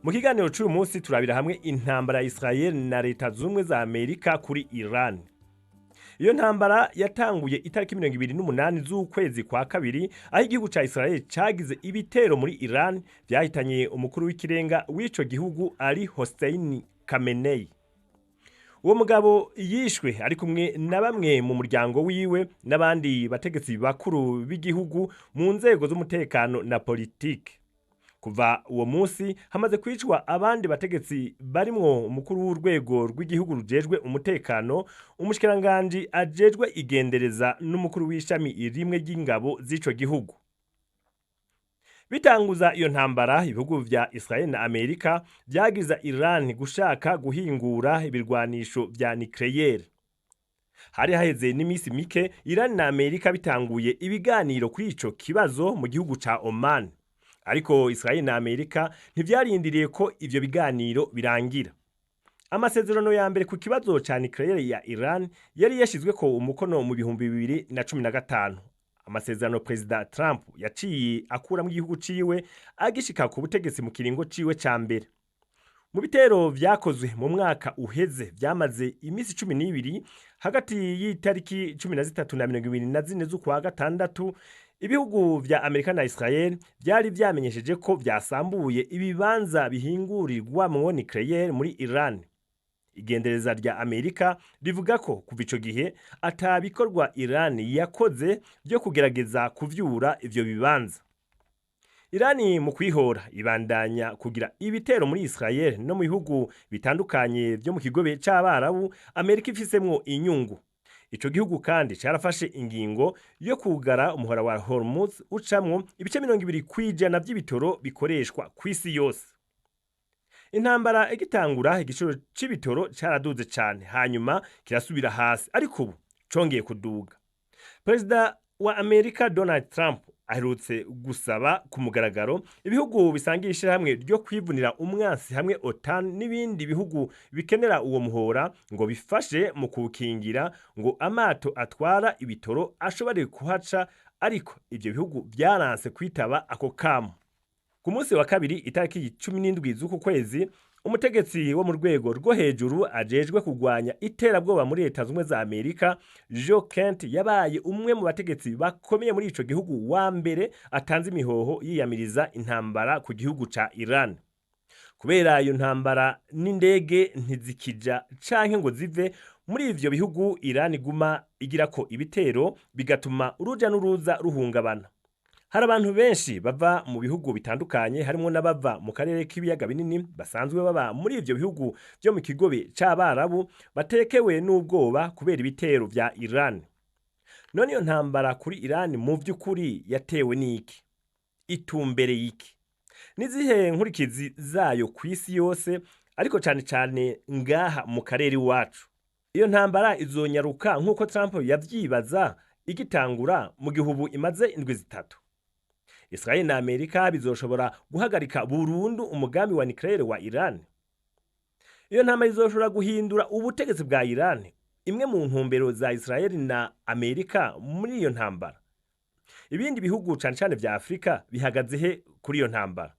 Mu kiganiro c'uyu munsi turabira hamwe intambara ya Israel na Leta Zumwe za Amerika kuri Iran. Iyo ntambara yatanguye itariki 28 z'ukwezi kwa kabiri, aho igihugu ca Israel cagize ibitero muri Iran vyahitanye umukuru w'ikirenga w'ico gihugu Ali Hossein Khamenei. Uwo mugabo yishwe ari kumwe na bamwe mu muryango wiwe n'abandi bategetsi bakuru b'igihugu mu nzego z'umutekano na politike. Kuva uwo munsi hamaze kwicwa abandi bategetsi barimwo umukuru w'urwego rw'igihugu rujejwe umutekano, umushikiranganji ajejwe igendereza n'umukuru w'ishami rimwe ry'ingabo z'ico gihugu. Bitanguza iyo ntambara, ibihugu vya Israel na Amerika vyagiza Iran gushaka guhingura ibirwanisho vya nucléaire. Hari haheze n'imisi mike Iran na Amerika bitanguye ibiganiro kuri ico kibazo mu gihugu ca Oman. Ariko Israel na Amerika ntivyarindiriye ko ivyo biganiro birangira. Amasezerano ya mbere ku kibazo ca nucléaire ya Iran yari yashizweko umukono mu 2015. Amasezerano Perezida Trump yaciye akuramwo igihugu ciwe agishika ku butegetsi mu kiringo ciwe ca mbere. Mu bitero vyakozwe mu mwaka uheze vyamaze imisi 12 hagati y'itariki 13 na 24 z'ukwa gatandatu, ibihugu vya Amerika na Israel vyari vyamenyesheje ko vyasambuye ibibanza bihingurirwamwo nucléaire muri Iran. Igendereza rya Amerika rivuga ko kuva ico gihe ata bikorwa Iran yakoze vyo kugerageza kuvyura ivyo bibanza. Irani mu kwihora ibandanya kugira ibitero muri Israel no mu bihugu bitandukanye vyo mu kigobe c'Abarabu Amerika ifisemwo inyungu. Ico gihugu kandi carafashe ingingo yo kugara umuhora wa Hormuz ucamwo ibice 20% vy'ibitoro bikoreshwa kw'isi yose. Intambara igitangura, igiciro c'ibitoro caraduze cane, hanyuma kirasubira hasi, ariko ubu congeye kuduga. Perezida wa Amerika Donald Trump aherutse gusaba ku mugaragaro ibihugu bisangiye ishirahamwe ryo kwivunira umwansi hamwe OTAN n'ibindi bihugu bikenera uwo muhora ngo bifashe mu kuwukingira, ngo amato atwara ibitoro ashobore kuhaca, ariko ivyo bihugu vyaranse kwitaba ako kamo. Ku munsi wa kabiri, itariki 17 z'uku kwezi, umutegetsi wo mu rwego rwo hejuru ajejwe kugwanya iterabwoba muri Leta Zumwe za Amerika Joe Kent yabaye umwe mu bategetsi bakomeye muri ico gihugu wa mbere atanze imihoho yiyamiriza intambara ku gihugu ca Iran. Kubera iyo ntambara, n'indege ntizikija canke ngo zive muri ivyo bihugu Iran iguma igirako ibitero, bigatuma uruja n'uruza ruhungabana. Hari abantu benshi bava mu bihugu bitandukanye, harimwo n'abava mu karere k'ibiyaga binini basanzwe baba muri ivyo bihugu vyo mu kigobe c'Abarabu, batekewe n'ubwoba kubera ibitero vya Iran. None iyo ntambara kuri Iran mu vy'ukuri yatewe n'iki? Itumbereye iki? Nizihe nkurikizi zayo kw'isi yose, ariko cane cane ngaha mu karere iwacu? Iyo ntambara izonyaruka nk'uko Trump yavyibaza igitangura, mu gihe ubu imaze indwi 3? Israel na Amerika bizoshobora guhagarika burundu umugambi wa nucléaire wa Iran? Iyo ntambara izoshobora guhindura ubutegetsi bwa Iran, imwe mu ntumbero za Israel na Amerika muri iyo ntambara? Ibindi bihugu cane cane vya Afrika bihagaze he kuri iyo ntambara?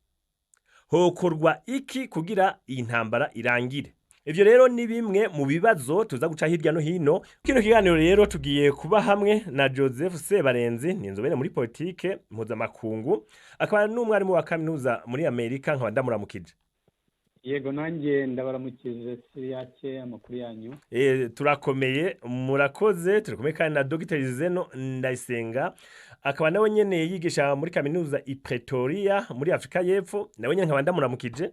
Hokorwa iki kugira iyi ntambara irangire? Ivyo rero ni bimwe mu bibazo tuza guca hirya no hino. Kino kiganiro rero tugiye kuba hamwe na Joseph Sebarenzi, ni inzobere muri politike mpuzamakungu, akaba n'umwarimu wa kaminuza muri Amerika. Nkaba ndamuramukije. Yego, nanjye ndabaramukije Siriyake, amakuru yanyu? Turakomeye, murakoze. Turi kandi na Dr Zeno Ndayisenga, akaba nawe nyene yigisha muri kaminuza i Pretoria muri Afrika y'Epfo. Nawe nyene nkaba ndamuramukije.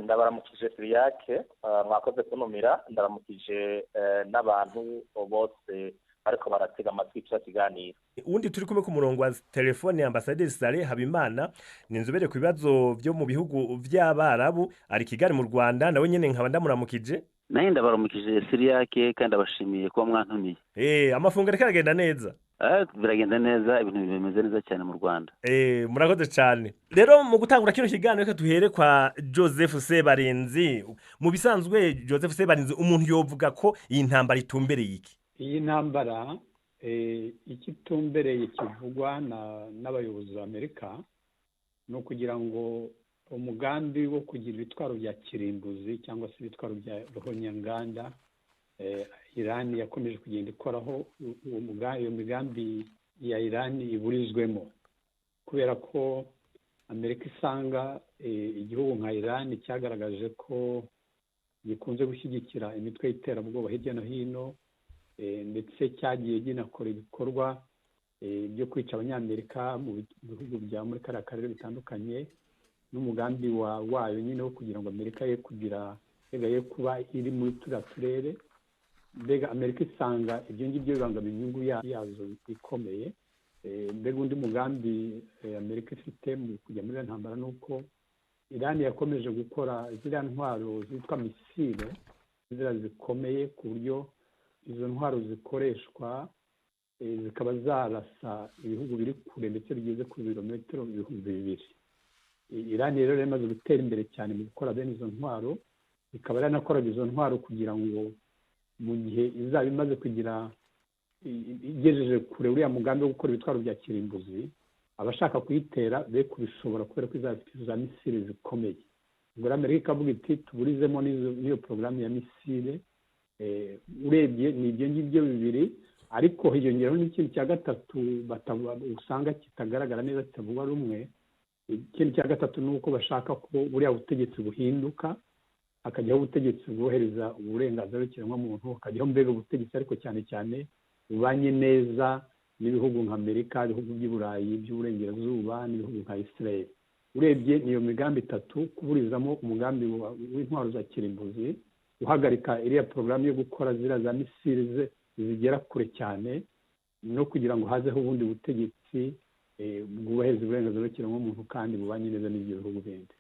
Ndabaramukije Siriyake, mwakoze kuntumira. Ndaramukije n'abantu bose bariko baratega amatwi kino kiganiro. Uwundi turi kumwe ku murongo wa telefone, Ambasaderi Saleh Habimana, ni inzobere ku bibazo vyo mu bihugu vy'Abarabu, ari Kigali mu Rwanda. Nawe nyene nkaba ndamuramukije. Naye ndabaramukije Siriyake, kandi abashimiye kuba mwantumiye. Amafunguro ariko aragenda neza? Biragenda neza, ibintu bimeze neza cyane mu Rwanda. Murakoze cyane. Rero mu gutangura kino kiganiro, reka duhere kwa Joseph Sebarenzi. Mu bisanzwe, Joseph Sebarenzi, umuntu yovuga ko iyi ntambara itumbereye iki? Iyi ntambara icyo itumbereye kivugwa n'abayobozi ba Amerika ni ukugira ngo Umugambi wo kugira ibitwaro bya kirimbuzi cyangwa se ibitwaro bya ruhonyanganda, Irani yakomeje kugenda ikoraho iyo migambi ya Irani iburizwemo, kubera ko Amerika isanga igihugu nka Irani cyagaragaje ko gikunze gushyigikira imitwe y'iterabwoba hirya no hino, ndetse cyagiye ginakora ibikorwa byo kwica Abanyamerika mu bihugu bya muri kariya karere bitandukanye, n'umugambi wayo nyine wo kugira ngo Amerika ye kugira ye kuba iri muri turiya turere. Mbega Amerika isanga ibyo ngibyo bibangamiye inyungu yazo ikomeye. Mbega undi mugambi Amerika ifite mu kujya muri ntambara ni uko Irani yakomeje gukora ziriya ntwaro zitwa misile, ziriya zikomeye, ku buryo izo ntwaro zikoreshwa zikaba zarasa ibihugu biri kure ndetse bigeze ku birometero 2000. Irani rero yamaze gutera imbere cyane mu gukora bene izo ntwaro, ikaba yaranakoraga izo ntwaro kugira ngo mu gihe izaba imaze kugira igejeje kure uriya mugambi wo gukora ibitwaro bya kirimbuzi, abashaka kuyitera be kubishobora kubera ko izaba ifite za misile zikomeye. Ubwo Amerika ikavuga iti tuburizemo n'iyo porogaramu ya misile. Urebye ni ibyo ngibyo bibiri, ariko hiyongeraho n'ikindi cya gatatu usanga kitagaragara neza, kitavugwa rumwe. Ikindi cya gatatu ni uko bashaka ko buriya butegetsi buhinduka, hakajyaho ubutegetsi bwohereza uburenganzira bw'ikiremwamuntu, hakajyaho mbega ubutegetsi ariko cyane cyane bubanye neza n'ibihugu nka Amerika, ibihugu by'i Burayi by'uburengerazuba n'ibihugu nka Israel. Urebye niyo migambi itatu: kuburizamo umugambi w'intwaro za kirimbuzi, guhagarika iriya porogaramu yo gukora ziriya za misile zigera kure cyane, no kugira ngo hazeho ubundi butegetsi bwubahiriza uburenganzira bw'ikiremwamuntu kandi bubanye neza n'ibyo bihugu bindi.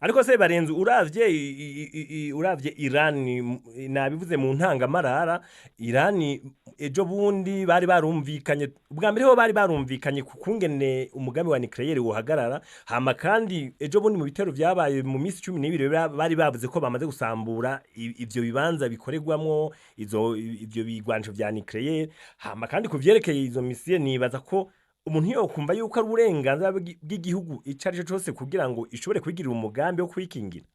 Ariko se Barenzi, uravye Irani, nabivuze mu ntangamarara, Irani ejo bundi bari barumvikanye, ubwa mbere ho bari barumvikanye ku kungene umugambi wa nucléaire wohagarara, hama kandi ejo bundi mu bitero vyabaye mu minsi 12 bari bavuze ko bamaze gusambura ivyo bibanza bikorerwamwo ivyo bigwanisho vya nucléaire. Hama kandi kuvyerekeye izo misile, nibaza ko umuntu yo kumva yuko ari uburenganzira bw'igihugu ico ari cyo cyose kugira ngo ishobore kwigirira umugambi wo kwikingira.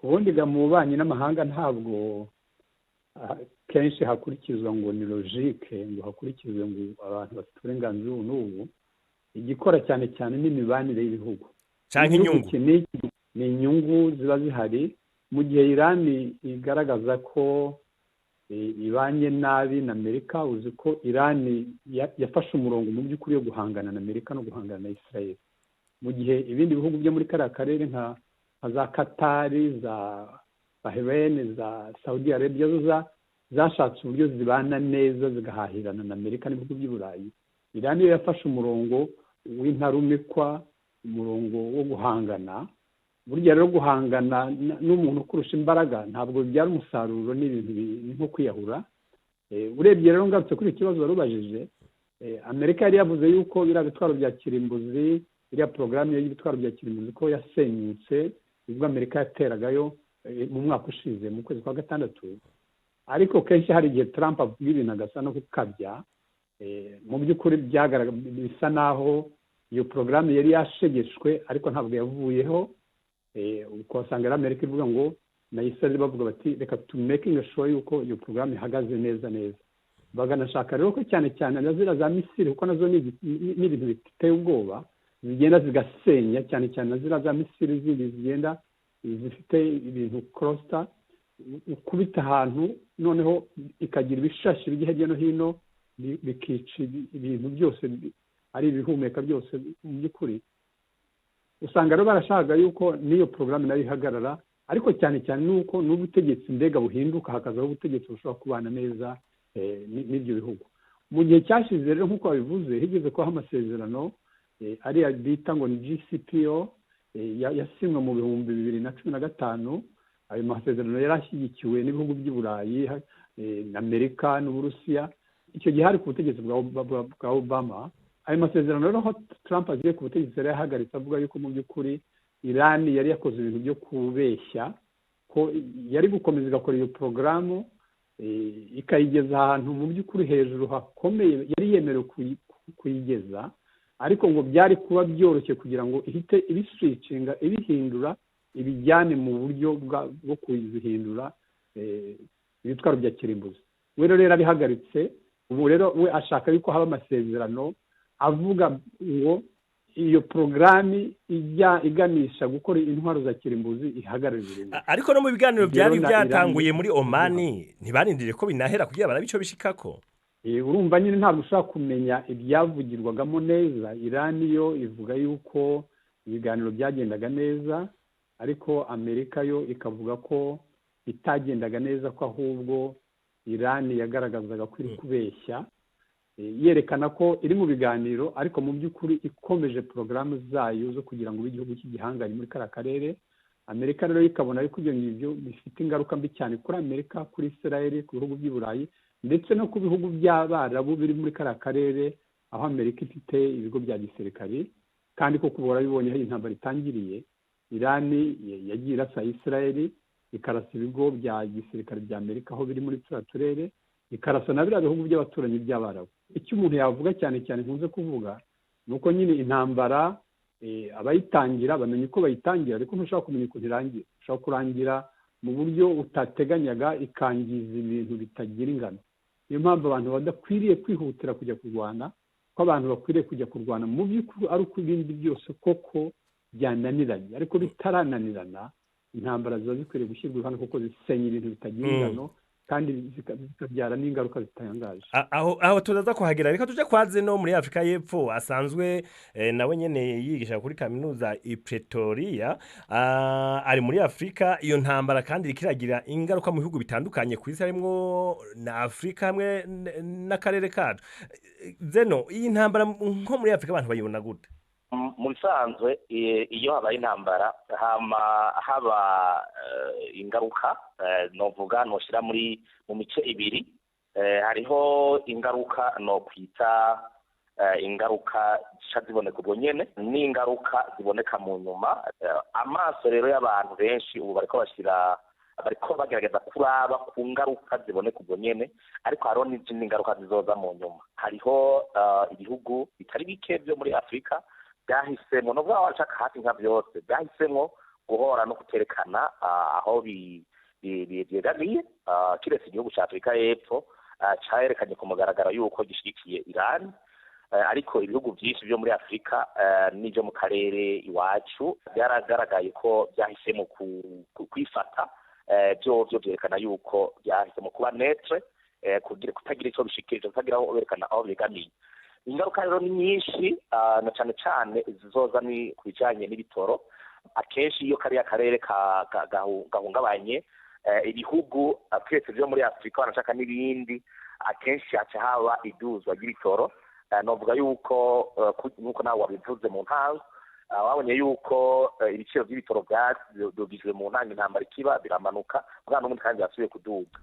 Ubundi ga mu bubanyi n'amahanga ntabwo kenshi hakurikizwa ngo ni logique, ngo hakurikizwe ngo abantu bafite uburenganzira ubu n'ubu. Igikora cyane cyane n'imibanire y'ibihugu canke inyungu, ni inyungu ziba zihari. Mu gihe Irani igaragaza ko ibanye nabi na Amerika, uzi ko Irani yafashe umurongo mu by'ukuri yo guhangana na Amerika no guhangana na Israel, mu gihe ibindi bihugu byo muri kariya karere nka za Katari, za Bahrain, za Saudi Arabia zo zashatse uburyo zibana neza zigahahirana na Amerika n'ibihugu by'i Burayi. Irani yo yafashe umurongo w'intarumikwa, umurongo wo guhangana. Burya rero guhangana n'umuntu ukurusha imbaraga ntabwo bibyara umusaruro, ni ibintu nko kwiyahura. Urebye rero, ngarutse kuri ikibazo warubajije, Amerika yari yavuze yuko biriya bitwaro bya kirimbuzi, iriya porogaramu y'ibitwaro bya kirimbuzi ko yasenyutse ubwo Amerika yateragayo mu mwaka ushize mu kwezi kwa gatandatu. Ariko kenshi hari igihe Trump avuga ibintu agasa no gukabya. Mu by'ukuri bisa naho iyo porogaramu yari yashegeshwe, ariko ntabwo yavuyeho. Ukasanga rero Amerika ivuga ngo na Israel bavuga bati reka tu making sure yuko iyo porogaramu ihagaze neza neza. Baganashaka rero ko cyane cyane na ziriya za misile, kuko nazo ni ibintu biteye ubwoba, zigenda zigasenya, cyane cyane na ziriya za misile zindi zigenda zifite ibintu cluster, ukubita ahantu noneho ikagira ibishashi bijya hirya no hino, bikica ibintu byose ari ibihumeka byose. Mu by'ukuri usanga rero barashaka yuko n'iyo porogaramu nayo ihagarara, ariko cyane cyane nuko n'ubutegetsi mbega buhinduka, hakazaho ubutegetsi bushobora kubana neza n'ibyo bihugu. Mu gihe cyashize rero, nk'uko babivuze, higeze kubaho amasezerano ariya bita ngo ni JCPOA, yasinywe mu 2015. Ayo masezerano yari ashyigikiwe n'ibihugu by'i Burayi na Amerika n'Uburusiya. Icyo gihe hari ku butegetsi bwa Obama. Ayo masezerano rero, aho Trump agiye ku butegetsi, yari yahagaritse, avuga yuko mu by'ukuri Irani yari yakoze ibintu byo kubeshya, ko yari gukomeza igakora iyo porogaramu ikayigeza ahantu mu by'ukuri hejuru hakomeye yari yemerewe kuyigeza. Ariko ngo byari kuba byoroshye kugira ngo ihite ibiswicinga, ibihindura, ibijyane mu buryo bwo kuzihindura ibitwaro bya kirimbuzi. We rero abihagaritse. Ubu rero we ashaka yuko haba amasezerano avuga ngo iyo porogaramu ijya iganisha gukora intwaro za kirimbuzi ihagarare burundu. Ariko no mu biganiro byari byatanguye muri Omani, ntibarindiriye ko binahera kugira barabe ico bishikako. Urumva nyine ntabwo ushobora kumenya ibyavugirwagamo neza. Irani yo ivuga yuko ibiganiro byagendaga neza, ariko Amerika yo ikavuga ko bitagendaga neza, ko ahubwo Irani yagaragazaga ko iri kubeshya, yerekana ko iri mu biganiro ariko mu by'ukuri ikomeje porogaramu zayo zo kugira ngo igihugu cy'igihanganye muri kariya karere. Amerika rero ikabona ariko ibyo ngibyo bifite ingaruka mbi cyane kuri Amerika, kuri Israel, ku bihugu by'i Burayi, ndetse no ku bihugu by'Abarabu biri muri kariya karere aho Amerika ifite ibigo bya gisirikari. Kandi koko ubu warabibonye aho intambara itangiriye, Irani yagiye irasa Israel, ikarasa ibigo bya gisirikare bya Amerika aho biri muri turiya turere, ikarasa na biriya bihugu by'abaturanyi by'Abarabu. Icyo umuntu yavuga cyane cyane nkunze kuvuga ni uko nyine intambara abayitangira bamenya uko bayitangira, ariko ntushobora kumenya ukuntu irangira. Ushobora kurangira mu buryo utateganyaga, ikangiza ibintu bitagira ingano. Niyo mpamvu abantu badakwiriye kwihutira kujya kurwana, ko abantu bakwiriye kujya kurwana mu by'ukuri ari uko ibindi byose koko byananiranye. Ariko bitarananirana, intambara ziba zikwiriye gushyirwa iruhande kuko zisenya ibintu bitagira ingano kandi zikabyara n'ingaruka zitangaje. Aho turaza kuhagera. Reka tuje kwa Zeno muri Afrika y'Epfo, asanzwe nawe nyene yigisha kuri kaminuza i Pretoria, ari muri Afrika. Iyo ntambara kandi iriko iragira ingaruka mu bihugu bitandukanye ku isi, harimwo na Afrika hamwe n'akarere kacu. Zeno, iyi ntambara nko muri Afrika abantu bayibona gute? Mu bisanzwe, iyo habaye intambara hama haba ingaruka, novuga noshyira muri mu mice ibiri. Hariho ingaruka no kwita ingaruka zica ziboneka ubwo nyene, n'ingaruka ziboneka mu nyuma. Amaso rero y'abantu benshi ubu bariko bashyira, bariko bagerageza kuraba ku ngaruka ziboneka ubwo nyene, ariko hariho n'izindi ngaruka zizoza mu nyuma. Hariho ibihugu bitari bike byo muri Afurika byahisemo, no washaka hafi nka byose, byahisemo guhora no kuterekana aho byegamiye, kiretse igihugu cya Afurika y'Epfo cyarerekanye ku mugaragaro yuko gishyigikiye Iran. Ariko ibihugu byinshi byo muri Afurika n'ibyo mu karere iwacu byaragaragaye ko byahisemo kwifata. Byo byerekana yuko byahisemo kuba neutre, kugira kutagira icyo bishikirije, kutagira aho berekana aho byegamiye. Ingaruka rero ni nyinshi, na cyane cyane zizoza ni ku bijyanye n'ibitoro. Akenshi iyo kariya karere gahungabanye, ibihugu twese byo muri Afurika banashaka n'ibindi, akenshi haca haba iduzwa ry'ibitoro. Novuga yuko nk'uko nawe wabivuze mu ntango, wabonye yuko ibiciro by'ibitoro byadugijwe mu ntango intambara ikiba, biramanuka bwa n'ubundi kandi byasubiye kuduga.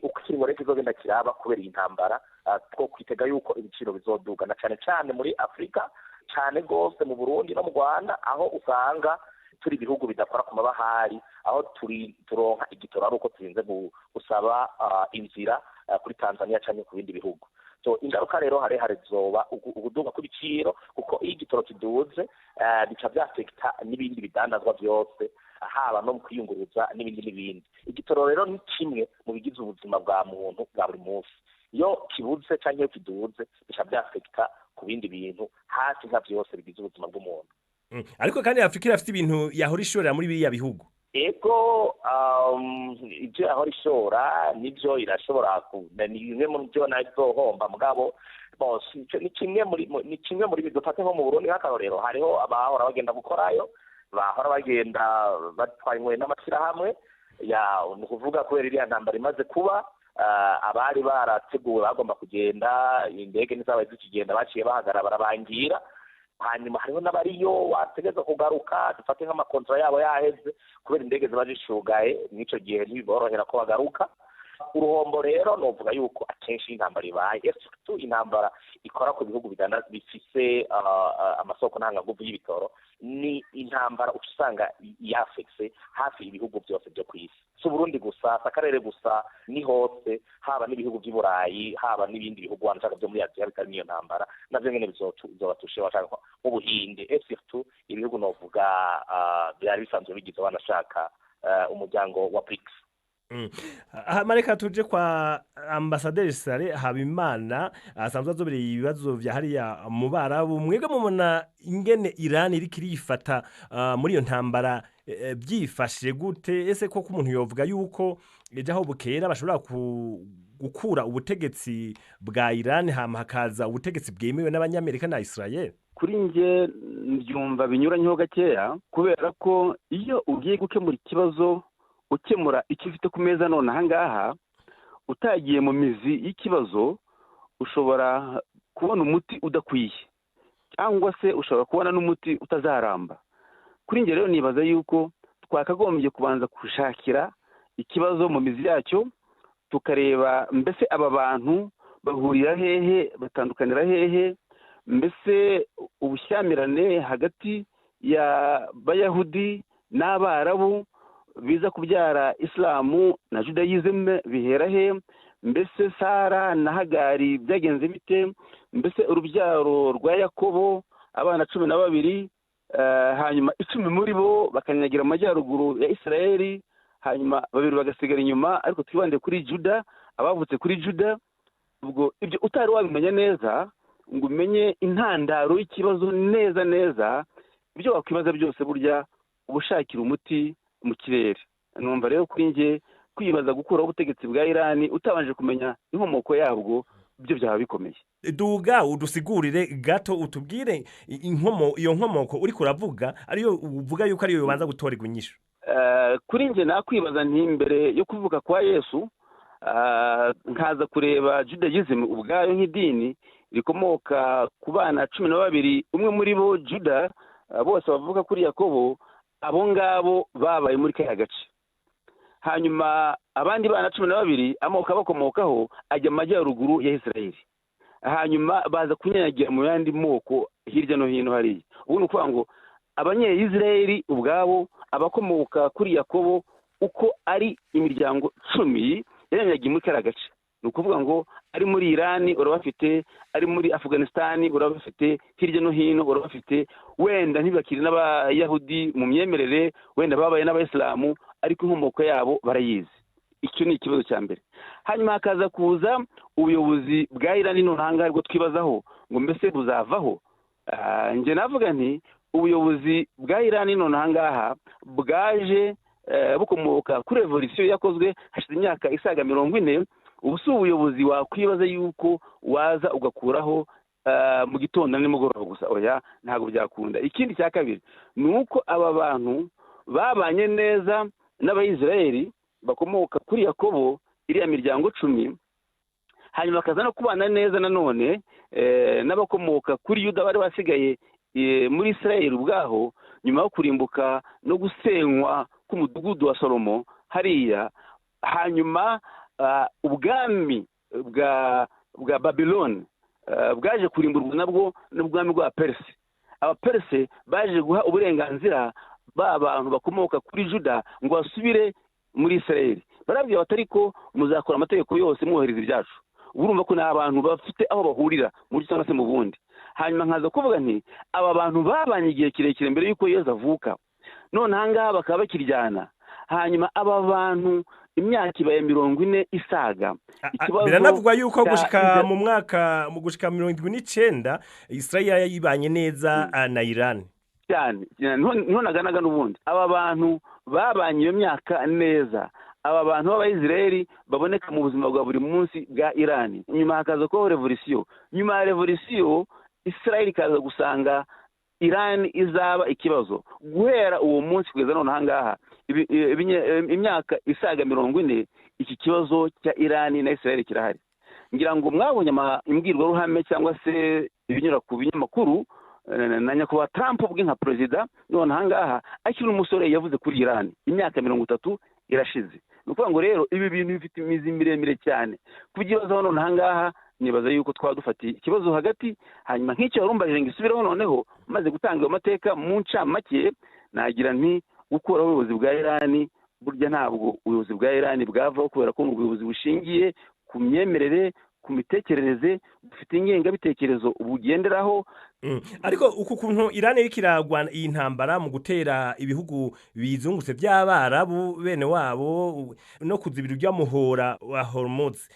Uko ikiringo rero kizogenda kiraba kubera iyi ntambara, two kwitega yuko ibiciro bizoduga, na cyane cyane muri Afurika, cyane rwose mu Burundi no mu Rwanda, aho usanga turi ibihugu bidakora ku mabahari, aho turi turonka igitoro ari uko turinze gusaba inzira kuri Tanzania cyangwa ku bindi bihugu. So ingaruka rero hare zoba uguduga kw'ibiciro, kuko iyo igitoro kiduze bica byafekita n'ibindi bidandazwa byose, haba no mu kwiyunguruza n'ibindi n'ibindi. Igitoro rero ni kimwe mu bigize ubuzima bwa muntu bwa buri munsi. Iyo kibuze cyangwa iyo kiduze bica byafekita ku bindi bintu hafi nka byose bigize ubuzima bw'umuntu. Ariko kandi Afrika irafite ibintu yahora ishorera muri biriya bihugu. Ego, ibyo yahora ishora nibyo irashobora, ni bimwe mu byo nazohomba, mugabo ni kimwe muri dufate nko mu Burundi nk'akarorero, hariho abahora bagenda gukorayo, bahora bagenda batwaye n'amashyirahamwe ya, ni ukuvuga kubera iriya ntambara imaze kuba, abari barateguwe bagomba kugenda, indege ntizabaye zikigenda, baciye bahagarara barabangira. Hanyuma hariho n'abariyo wategeza kugaruka, dufate nk'amakontra yabo yaheze, kubera indege ziba zishugaye mw'ico gihe ntibiborohera ko bagaruka. Uruhombo rero novuga yuko akenshi intambara ibaye, surtout intambara ikora ku bihugu bifise amasoko ntanganguvu y'ibitoro, ni intambara usanga yafekse hafi ibihugu byose byo ku isi. Si Burundi gusa, si akarere gusa, ni hose, haba n'ibihugu by'i Burayi, haba n'ibindi bihugu wanashaka byo muri Aziya bitari n'iyo ntambara, navyo nyene bizobatushe, washaka nk'Ubuhinde, et surtout ibihugu novuga byari bisanzwe bigize wanashaka umuryango wa BRICS. Reka tuje kwa ambasaderi Sare Habimana asanzwe azobereye ibibazo vya hariya mu Barabu. Mwebwe mubona ingene Iran iriko irifata muri iyo ntambara byifashe gute? Ese koko umuntu yovuga yuko ejo aho bukera bashobora gukura ubutegetsi bwa Iran, hama hakaza ubutegetsi bwemewe n'Abanyamerika na Israel? Kuri nge mbyumva binyuranyeho gakeya, kubera ko iyo ugiye gukemura ikibazo ukemura icyo ufite ku meza none aha ngaha, utagiye mu mizi y'ikibazo, ushobora kubona umuti udakwiye cyangwa se ushobora kubona n'umuti utazaramba. Kuri nge rero nibaza yuko twakagombye kubanza gushakira ikibazo mu mizi yacyo, tukareba mbese aba bantu bahurira hehe, batandukanira hehe, mbese ubushyamirane hagati ya Bayahudi n'Abarabu biza kubyara Isilamu na Judaism bihera he, mbese Sara na Hagari byagenze bite, mbese urubyaro rwa Yakobo abana 12, hanyuma 10 muri bo bakanyagira amajyaruguru ya Israeli, hanyuma 2 bagasigara inyuma, ariko twibande kuri Juda, abavutse kuri Juda. Ubwo ibyo utari wabimenya neza ngo umenye intandaro y'ikibazo neza neza, ibyo wakwibaza byose burya ubushakira umuti mu kirere. Numva rero kuri nge kwibaza gukuraho ubutegetsi bwa Irani utabanje kumenya inkomoko yabwo, byo byaba bikomeye. Duga udusigurire gato, utubwire iyo nkomoko uri kuravuga ariyo uvuga yuko ariyo yobanza gutorerwa inyishu. Kuri nge nakwibaza nti mbere yo kuvuka kwa Yesu, nkaza kureba Judaism ubwayo nk'idini rikomoka ku bana 12, umwe muri bo Juda, bose bavuka kuri Yakobo, abo ngabo babaye muri kaya gace. Hanyuma abandi bana 12 amoko abakomokaho ajya amajyaruguru ya Israeli, hanyuma baza kunyanyagira mu yandi moko hirya no hino hariya. Ubu ni ukuvuga ngo Abanye-Israeli ubwabo abakomoka kuri Yakobo uko ari imiryango 10 yanyanyagiye muri kaya gace. Ni ukuvuga ngo ari muri Irani urabafite, ari muri Afghanistan urabafite, hirya no hino urabafite, wenda ntibakiri n'Abayahudi mu myemerere, wenda babaye n'Abayisilamu, ariko inkomoko yabo barayizi. Icyo ni ikibazo cya mbere. Hanyuma hakaza kuza ubuyobozi bwa Irani none aha bwo twibazaho ngo mbese buzavaho. Nge navuga nti ubuyobozi bwa Irani none aha ngaha bwaje bukomoka kuri revolution yakozwe hashize imyaka isaga 40. Ubu si ubuyobozi wakwibaza yuko waza ugakuraho mu gitondo nimugoroba gusa, oya ntabwo byakunda. Ikindi cya kabiri ni uko aba bantu babanye neza n'Abayisiraheli bakomoka kuri Yakobo, iriya miryango 10, hanyuma bakaza no kubana neza nanone n'abakomoka kuri Yuda bari basigaye muri Israeli ubwaho nyuma yo kurimbuka no gusenywa k'umudugudu wa Salomo hariya. Hanyuma ubwami bwa Babylon bwaje kurimburwa nabwo n'ubwami bwa Perse. Abaperse baje guha uburenganzira ba bantu bakomoka kuri Juda ngo basubire muri Israeli. Barabwira batari ko muzakora amategeko yose mwohereza ibyacu. Urumva ko n'abantu bafite aho bahurira muri cyangwa se mu bundi. Hanyuma nkaza kuvuga nti aba bantu babanye igihe kirekire mbere yuko Yesu avuka, none aha ngaha bakaba bakiryana. Hanyuma aba bantu imyaka ibaye 40 isaga. Biranavugwa yuko gushika mu mwaka mu gushika 79 Israel yibanye neza na Iran cyane. Niho naganaga n'ubundi aba bantu babanye iyo myaka neza, aba bantu b'Abayisiraheli baboneka mu buzima bwa buri munsi bwa Iran. Nyuma hakaza ko revolution, nyuma ya revolution Israel ikaza gusanga Iran izaba ikibazo. Guhera uwo munsi kugeza none aha ngaha imyaka isaga 40, iki kibazo cya Iran na Israel kirahari. Ngira ngo mwabonye imbwirwaruhame cyangwa se ibinyura ku binyamakuru na nyakubahwa Trump ubwe nka perezida none aha ngaha akiri umusore yavuze kuri Iran imyaka 30 irashize. Ni ukuvuga ngo rero ibi bintu bifite imizi miremire cyane. Kubyibazaho none aha ngaha nibaza yuko twaba dufatiye ikibazo hagati. Hanyuma nk'icyo warumbajije ngo isubireho noneho maze gutanga ayo mateka mu ncamake, nagira nti gukuraho ubuyobozi bwa Irani, burya ntabwo ubuyobozi bwa Irani bwavaho, kubera ko ni ubuyobozi bushingiye ku myemerere, ku mitekerereze, bufite ingengabitekerezo bugenderaho. Ariko uku kuntu Irani iriko iragwana iyi ntambara mu gutera ibihugu bizungutse by'Abarabu bene wabo no kuzibira iby'amuhora wa Hormuz,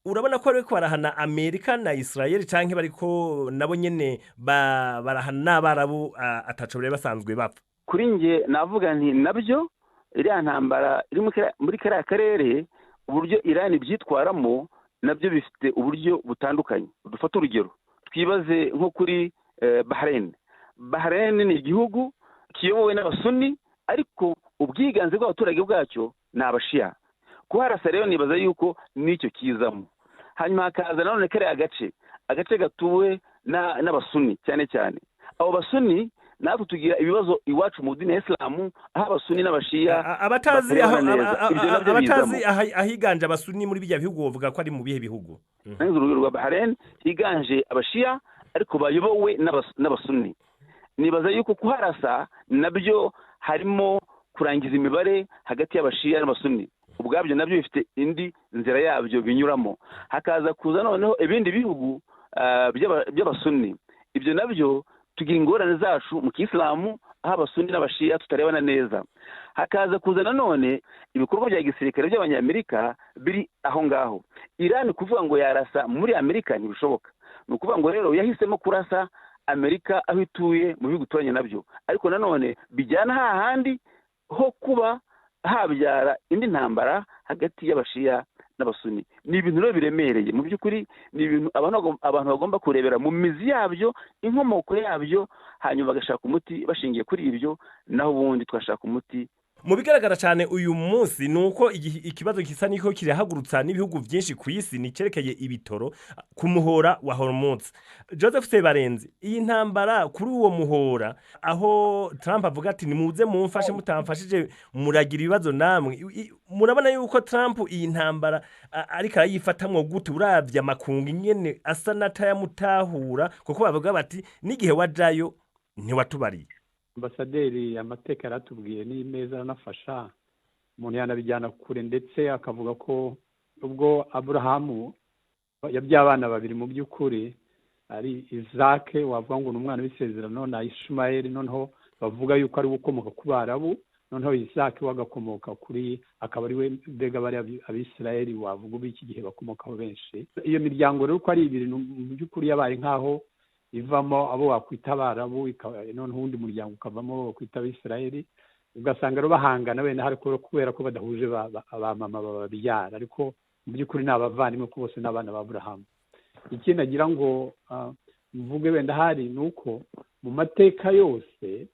urabona ko bariko barahana Amerika na Israel, canke bariko nabo nyene barahana n'Abarabu ataco bari basanzwe bapfa? Kuri nge navuga nti nabyo iriya ntambara iri muri kariya karere, uburyo Irani byitwaramo nabyo bifite uburyo butandukanye. Dufate urugero, twibaze nko kuri Bahrain. Bahrain ni igihugu kiyobowe n'Abasuni, ariko ubwiganze bw'abaturage bwacyo ni Abashiya. Kuharasa rero nibaza yuko nicyo kizamo. Hanyuma hakaza nanone kariya agace gatuwe n'Abasuni cyane cyane. Abo Basuni natwe tugira ibibazo iwacu mu dini ya Isilamu, aho Abasuni n'Abashiya Abatazi batarebana neza. Ibyo nabyo abatazi bizamo. Ahiganje Abasuni muri bijya bihugu bavuga ko ari mu bihe bihugu? Urugero rwa Bahrain, higanje Abashiya ariko bayobowe n'Abasuni. Nibaza yuko kuharasa nabyo harimo kurangiza imibare hagati y'Abashiya n'Abasuni, ubwabyo nabyo bifite indi nzira yabyo binyuramo. Hakaza kuza noneho ibindi bihugu by'Abasuni, ibyo nabyo tugira ingorane zacu mu kisilamu, aho Abasuni n'Abashiya tutarebana neza. Hakaza kuza nanone ibikorwa bya gisirikare by'Abanyamerika biri aho ngaho. Irani kuvuga ngo yarasa muri Amerika ntibishoboka. Ni ukuvuga ngo rero yahisemo kurasa Amerika aho ituye mu bihugu ituranye nabyo, ariko nanone bijyana hahandi ho kuba habyara indi ntambara hagati y'Abashiya n'Abasuni. Ni ibintu rero biremereye mu by'ukuri, ni ibintu abantu bagomba kurebera mu mizi yabyo, inkomoko yabyo, hanyuma bagashaka umuti bashingiye kuri ibyo, naho ubundi twashaka umuti. Mu bigaragara cyane uyu munsi ni uko ikibazo gisa niko kirahagurutsa n'ibihugu byinshi ku isi ni cyerekeye ibitoro ku muhora wa Hormuz. Joseph Sebarenzi, iyi ntambara kuri uwo muhora, aho Trump avuga ati nimuze mumfashe, mutamfashije muragira ibibazo namwe, murabona yuko Trump iyi ntambara ariko arayifatamwo gute, uravye amakungu nyene asa n'atayamutahura, kuko bavuga bati n'igihe wajayo ntiwatubariye? Ambasaderi amateka yaratubwiye ni meza, aranafasha. Umuntu yanabijyana kure, ndetse akavuga ko ubwo Aburahamu yabyaye abana babiri, mu by'ukuri ari Izake wavuga ngo ni umwana w'isezerano na Ishumayeli, noneho bavuga yuko ari we ukomoka ku Barabu, noneho Izake we agakomoka kuri, akaba ari we mbega bari Abisirayeli wavuga ubu iki gihe bakomokaho benshi. Iyo miryango rero uko ari ibiri, mu by'ukuri yabaye nk'aho ivamo abo wakwita Abarabu, noneho uwundi muryango ukavamo abo wakwita Abisirayeli, ugasanga rero bahangana wenda hari kubera ko badahuje ba mama bababyara, ariko mu by'ukuri ni abavandimwe kuko bose ni abana ba Aburahamu. Ikindi nagira ngo mvuge wenda hari ni uko mu mateka yose,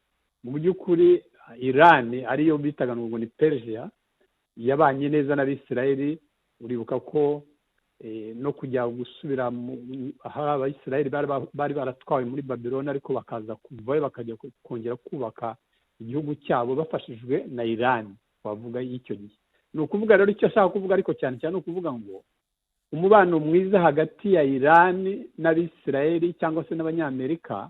mu by'ukuri Irani ariyo bitaga ngo ni Persia yabanye neza n'Abisirayeli. Uribuka ko no kujya gusubira aho Abisirayeli bari baratwawe muri Babiloni, ariko bakaza kuvayo bakajya kongera kubaka igihugu cyabo bafashijwe na Irani wavuga y'icyo gihe. Ni ukuvuga rero icyo ashaka kuvuga, ariko cyane cyane ni ukuvuga ngo umubano mwiza hagati ya Irani n'Abisirayeli cyangwa se n'Abanyamerika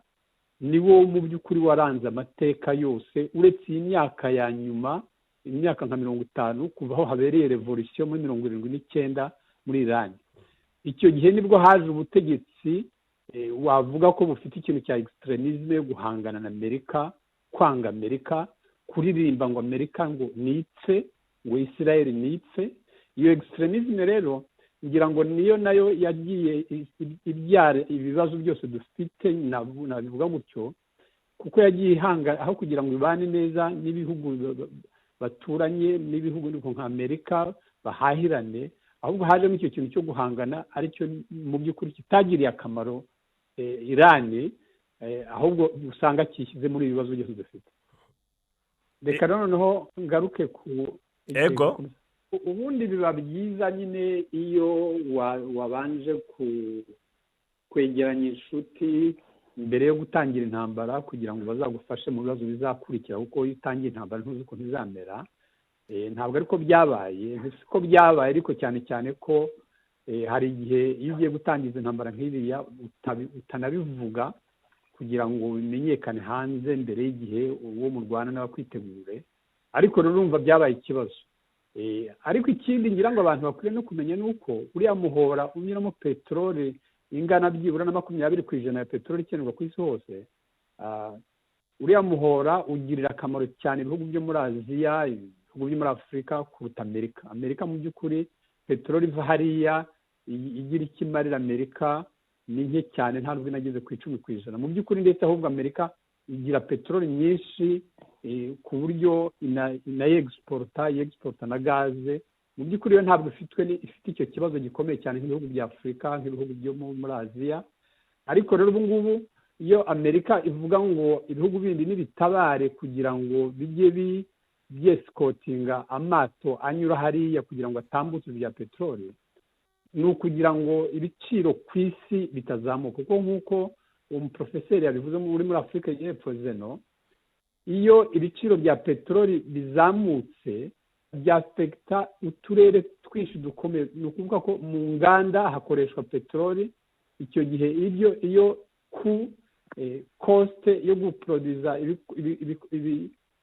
ni wo mu by'ukuri waranze amateka yose, uretse iyi myaka ya nyuma, imyaka nka 50 kuva aho habereye revolution muri 79 muri Irani. Icyo gihe nibwo haje ubutegetsi wavuga ko bufite ikintu cya extremisme yo guhangana na Amerika, kwanga Amerika, kuririmba ngo Amerika ngo nitse, ngo Israel nitse. Iyo extremisme rero ngira ngo niyo nayo yagiye ibyara ibibazo byose dufite, nabivuga gutyo, kuko yagiye ihanga aho kugira ngo ibane neza n'ibihugu baturanye, n'ibihugu nka Amerika bahahirane, ahubwo hajemo icyo kintu cyo guhangana, aricyo mu by'ukuri kitagiriye akamaro Irani, ahubwo usanga kishyize muri ibi bibazo byose dufite. Reka noneho ngaruke ku Ego. Ubundi biba byiza nyine iyo wabanje kwegeranya inshuti mbere yo gutangira intambara, kugira ngo bazagufashe mu bibazo bizakurikira, kuko iyo utangiye intambara ntuzi ukuntu izamera. Ntabwo ariko byabaye, siko byabaye, ariko cyane cyane ko hari igihe iyo ugiye gutangiza intambara nk'iriya utanabivuga kugira ngo bimenyekane hanze mbere y'igihe, uwo murwana n'abakwitegure. Ariko rero urumva byabaye ikibazo. Ariko ikindi ngira ngo abantu bakwiye no kumenya ni uko uriya muhora unyuramo peteroli ingana byibura na 20% ya peteroli ikenerwa ku isi hose. Uriya muhora ugirira akamaro cyane ibihugu byo muri Aziya, ibihugu byo muri Afurika kuruta Amerika. Amerika mu by'ukuri peteroli iva hariya igira icyo imarira Amerika ni nke cyane, nta nubwo inageze ku 10%. Mu by'ukuri ndetse ahubwo Amerika igira peteroli nyinshi ku buryo inayegisporta, yegisporta na gaze. Mu by'ukuri yo ntabwo ifite icyo kibazo gikomeye cyane nk'ibihugu bya Afurika, nk'ibihugu byo muri Aziya. Ariko rero ubu ngubu iyo Amerika ivuga ngo ibihugu bindi nibitabare kugira ngo bijye byesikotinga amato anyura hariya kugira ngo atambutse ibya peteroli, ni ukugira ngo ibiciro ku isi bitazamuka. Kuko nk'uko uwo muporofeseri yabivuze uri muri Afurika y'Epfo Zeno, iyo ibiciro bya peteroli bizamutse byafekita uturere twinshi dukomeye. Ni ukuvuga ko mu nganda hakoreshwa peteroli, icyo gihe iyo ku kosite yo guproduza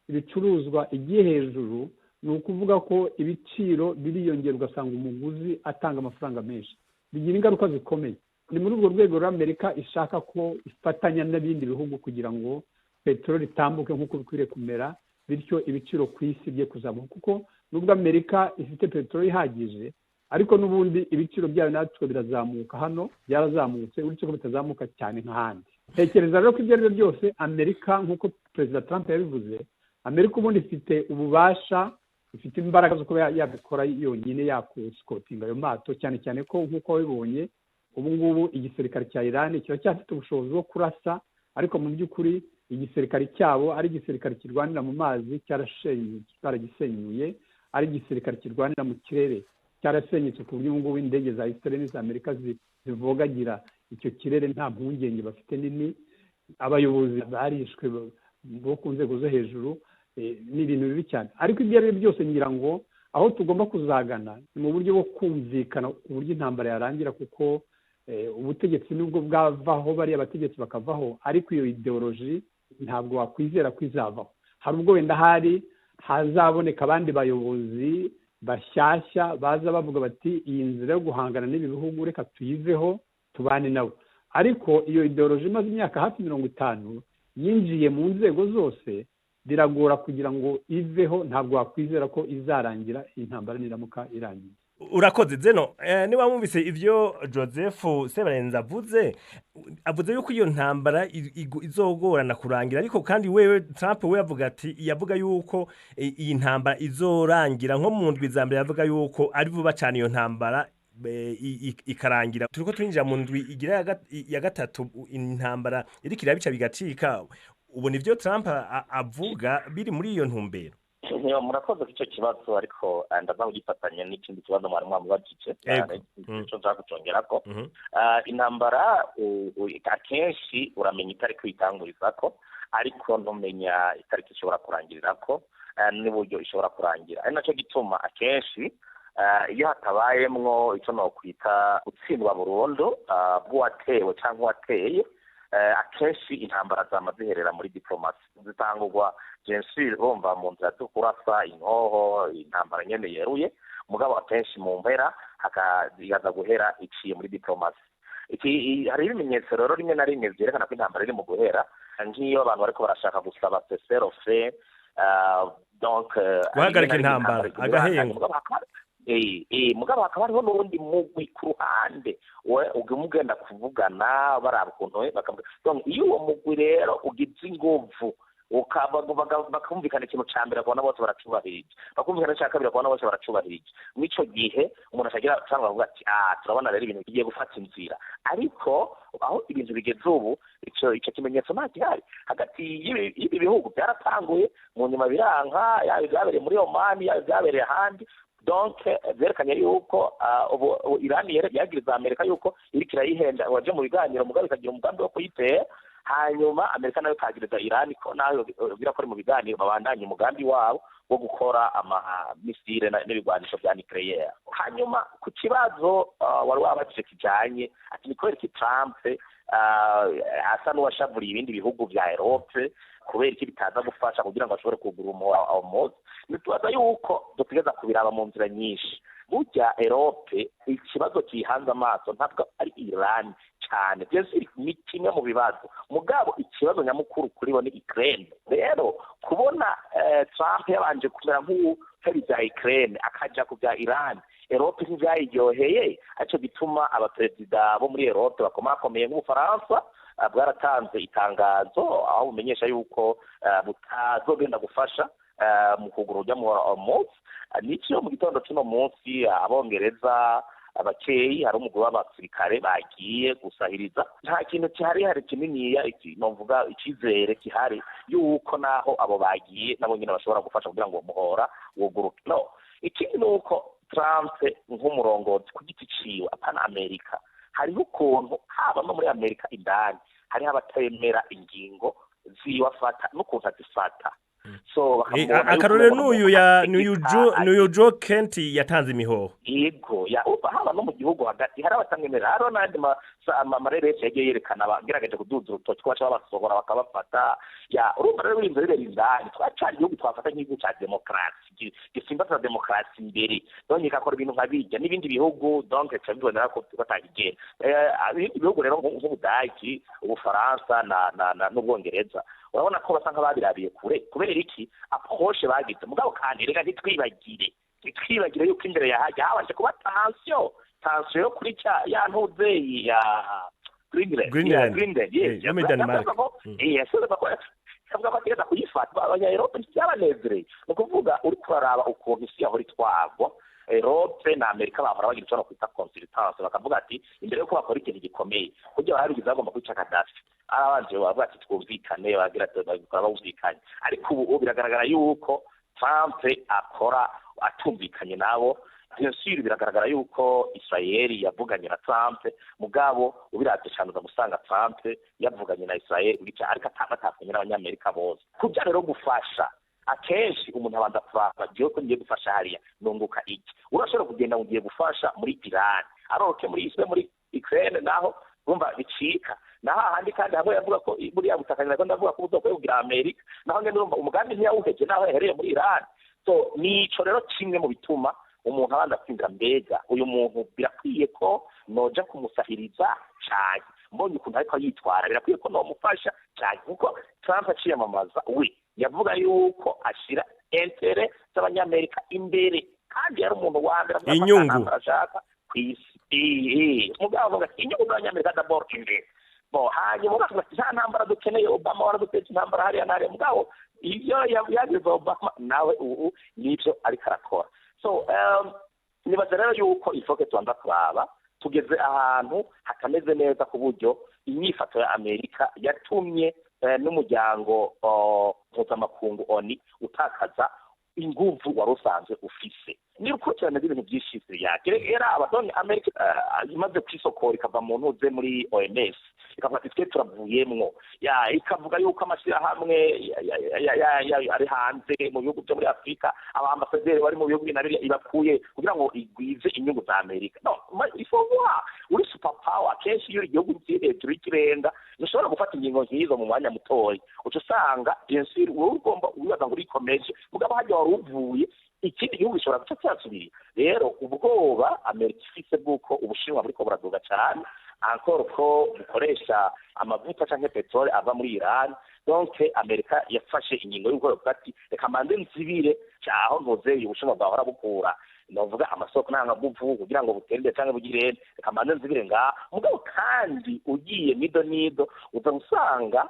ibicuruzwa igiye hejuru, ni ukuvuga ko ibiciro biriyongera, ugasanga umuguzi atanga amafaranga menshi, bigira ingaruka zikomeye. Ni muri urwo rwego rero Amerika ishaka ko ifatanya n'ibindi bihugu kugira ngo peteroli itambuke nk'uko bikwiriye kumera, bityo ibiciro ku isi bye kuzamuka. Kuko nubwo Amerika ifite peteroli ihagije, ariko n'ubundi ibiciro byayo natwe birazamuka, hano byarazamutse, uretse ko bitazamuka cyane nk'ahandi. Tekereza rero ko ibyo ari byo byose Amerika, nk'uko Perezida Trump yabivuze, Amerika ubundi ifite ububasha, ifite imbaraga zo kuba yabikora yonyine, yakusikotinga ayo mato, cyane cyane ko nk'uko wabibonye ubu ngubu igisirikare cya Iran kiracyafite ubushobozi bwo kurasa, ariko mu by'ukuri igisirikare cyabo ari igisirikare kirwanira mu mazi cyaragisenyuye, ari igisirikare kirwanira mu kirere cyarasenyutse, ku buryo ubu ngubu indege za Israel n'iza Amerika zivogagira icyo kirere nta mpungenge bafite nini. Abayobozi barishwe bo ku nzego zo hejuru, ni ibintu bibi cyane. Ariko ibyo ari byo byose ngira ngo aho tugomba kuzagana ni mu buryo bwo kumvikana uburyo intambara yarangira, kuko ubutegetsi nubwo bwavaho, bariya bategetsi bakavaho, ariko iyo ideoloji ntabwo wakwizera ko izavaho. Hari ubwo wenda hari hazaboneka abandi bayobozi bashyashya baza bavuga bati iyi nzira yo guhangana n'ibi bihugu reka tuyiveho tubane nabo. Ariko iyo ideoloji imaze imyaka hafi 50 yinjiye mu nzego zose, biragora kugira ngo iveho, ntabwo wakwizera ko izarangira intambara niramuka irangiye. Urakoze Zeno. Niba mwumvise ivyo Joseph Sebarenza avuze yuko iyo ntambara izogorana kurangira, ariko kandi wewe Trump we avuga ati yavuga yuko iyi ntambara izorangira nko mu ndwi za mbere, yavuga yuko ari vuba cyane iyo ntambara ikarangira. Turiko turinjira mu ndwi igira ya gatatu intambara iriko irabica bigacika. Ubu nivyo Trump avuga biri muri iyo ntumbero. Murakoze icyo kibazo, ariko ndaza kugifatanya n'ikindi kibazo mwari mwamubajije icyo nshaka kucongerako. Intambara akenshi uramenya itariki uyitangurizako, ariko ntumenya itariki ishobora kurangirirako n'uburyo ishobora kurangira. Ari nacyo gituma akenshi iyo hatabayemwo icyo nokwita gutsindwa burundu bw'uwatewe cyangwa uwateye, akenshi intambara zama ziherera muri diplomasi, zitangurwa jensi bumva mu nzira zo kurasa inkoho, intambara nyene yeruye, mugabo akenshi mu mpera hakaza guhera iciye muri diplomasi. Hari ibimenyetso rero rimwe na rimwe vyerekana ko intambara iri mu guhera, nk'iyo abantu bariko barashaka gusaba cessez-le-feu, donc guhagarika intambara agahengo. Mugabo hakaba hariho n'urundi mugwi ku ruhande uguma ugenda kuvugana baraba ukuntu bakavuga. Donc iyo uwo mugwi rero ugize inguvu bakumvikana ikintu ca mbere bakabona bose baracubahirije, bakumvikana ica kabiri bakabona bose baracubahirije, mw'ico gihe umuntu acagira cyangwa avuga ati turabona rero ibintu bigiye gufata inzira. Ariko aho ibintu bigeze ubu ico kimenyetso nta gihari hagati y'ibi bihugu. Byaratanguye mu nyuma biranka, yaba ibyabereye muri Oman, yaba ibyabereye ahandi. Donc vyerekanye yuko ubu Iran yagiriza Amerika yuko iriko irayihenda waje mu biganiro, mugabo ikagira umugambi wo kuyitera, hanyuma Amerika nayo ikagiriza Iran ko nayo igira ko ari mu biganiro babandanye umugambi wabo wo gukora amamisire n'ibigwanisho vya nucléaire. Hanyuma ku kibazo wari wabajije kijanye ati ni kubera iki Trump asa n'uwashavuriye ibindi bihugu vya Europe, kubera iki bitaza gufasha kugira ngo ashobore kugura umuhora Hormuz, nitubaza yuko dutegereza kubiraba mu nzira nyinshi. Burya Europe ikibazo kihanze amaso ntabwo ari Iran cyane, byose ni kimwe mu bibazo, mugabo ikibazo nyamukuru kuri bo ni Ukraine. Rero kubona Trump yabanje kumera nk'uwutari ibya Ukraine akaja ku bya Iran, Europe ntivyayiryoheye. Arico gituma abaperezida bo muri Europe bakomakomeye nk'Ubufaransa bwaratanze itangazo aho bumenyesha yuko butazogenda gufasha mu kugura urya muhora Hormuz. Nico mu gitondo cy'uno munsi Abongereza abakeyi hari umugwi w'abasirikare bagiye gusahiriza. Nta kintu gihari hari kininiya novuga icyizere gihari yuko naho abo bagiye nabo nyine bashobora gufasha kugira ngo muhora wuguruke. No ikindi ni uko Trump nk'umurongozi ku giti ciwe, apana Amerika, hariho ukuntu haba no muri Amerika indani hariho abatemera ingingo ziwe afata n'ukuntu azifata. So akarorero n'uyu ya n'uyu Joe Kent yatanze imihoho. Yego, ya uba haba no mu gihugu hagati hari abatamwemera, hariho n'andi amareresi yagiye yerekana abagerageje kuduza urutoki ko baca babasohora bakabafata. Ya urumva rero ibintu bibera indani, twacari igihugu twafata nk'igihugu ca demokarasi gisimbaza demokarasi imbere, donc ikakora ibintu nka bijya n'ibindi bihugu, donc bica bibonera ko batakigenda. Ibindi bihugu rero nk'Ubudagi, Ubufaransa na n'Ubwongereza, urabona ko basa nk'ababirabiye kure kubera iki approche bagize. Mugabo kandi reka ntitwibagire yuko imbere yahajya habanje kuba tension yo kuri cya ya ntuze ya Greenland yo muri Denmark. Avuga ko ategeza kuyifata, abanya-Europe ntibyabanezereye. Ni ukuvuga uri kuraraba ukuntu isi yahora itwarwa, Europe na Amerika bahora bagira icyo kwita consultance, bakavuga ati imbere yuko bakora ikintu gikomeye kugira babigize bagomba kwica Gaddafi, arabanje bavuga ati twumvikane, bagira ati babikora bumvikanye. Ariko ubu biragaragara yuko Trump akora atumvikanye nabo. Bien sûr biragaragara yuko Israel yavuganye na Trump, mugabo ubiravye cyane uza gusanga Trump yavuganye na Israel bica ariko atabatavuganye n'Abanyamerika bose. Kuja rero gufasha akenshi umuntu abanza kuraba jewe ko ngiye gufasha hariya nunguka iki. Urashobora kugenda ugiye gufasha muri Iran, aroke muri Israel, muri Ukraine naho urumva bicika naho ahandi, kandi hamwe yavuga ko buriya butaka ko ndavuga ko buzokwiye kugira Amerika, naho ngende urumva umugambi ntiyawuheje naho yahereye muri Iran. So nico rero kimwe mu bituma umuntu abanza kwinjira, mbega uyu muntu birakwiye ko noja kumusahiriza cyane, mbonye ukuntu ariko yitwara birakwiye ko nomufasha cyane, kuko Trump aciyamamaza we yavuga yuko ashira intérêt z'Abanyamerika imbere, kandi yari umuntu wa mbere avuga ko Inyungu. ntambara ashaka ku isi. Mugabo avuga ati inyungu z'Abanyamerika d'abord imbere. Bo hanyuma ukavuga ati nta ntambara dukeneye, Obama waraduteje intambara hariya na hariya, mugabo ibyo yagize Obama nawe ubu nibyo ariko arakora. So nibaza rero yuko ifoke tubanza kuraba tugeze ahantu hatameze neza ku buryo inyifato ya Amerika yatumye n'umuryango mpuzamakungu ONU utakaza inguvu wari usanzwe ufise. Ni urukurikirane rw'ibintu byinshi yake era abadoni Amerika imaze kwisokora ikava mu ntuze muri OMS, ikavuga ati twe turavuyemwo, ya ikavuga yuko amashyirahamwe ari hanze mu bihugu byo muri Afurika, abambasaderi bari mu bihugu na biriya ibakuye kugira ngo igwize inyungu za Amerika. No il faut voir uri super power, kenshi iyo uri igihugu kiri hejuru y'ikirenga ntushobora gufata ingingo nk'izo mu mwanya mutoya, uca usanga bien sûr wowe ugomba wibaza ngo urikomeje, mugabo hajya wari uvuye ikindi gihugu gishobora guca cyasubira. Rero ubwoba Amerika ifise bw'uko Ubushinwa buriko buraduga cyane, encore ko bukoresha amavuta canke petrole ava muri Iran, donc Amerika yafashe ingingo y'uko yovuga ati reka mbanze nzibire aho ntuzeye Ubushinwa bwahora bukura novuga amasoko ntangaguvu kugira ngo butere canke bugire, reka mbanze nzibire ngaha. Mugabo kandi ugiye nido nido uza gusanga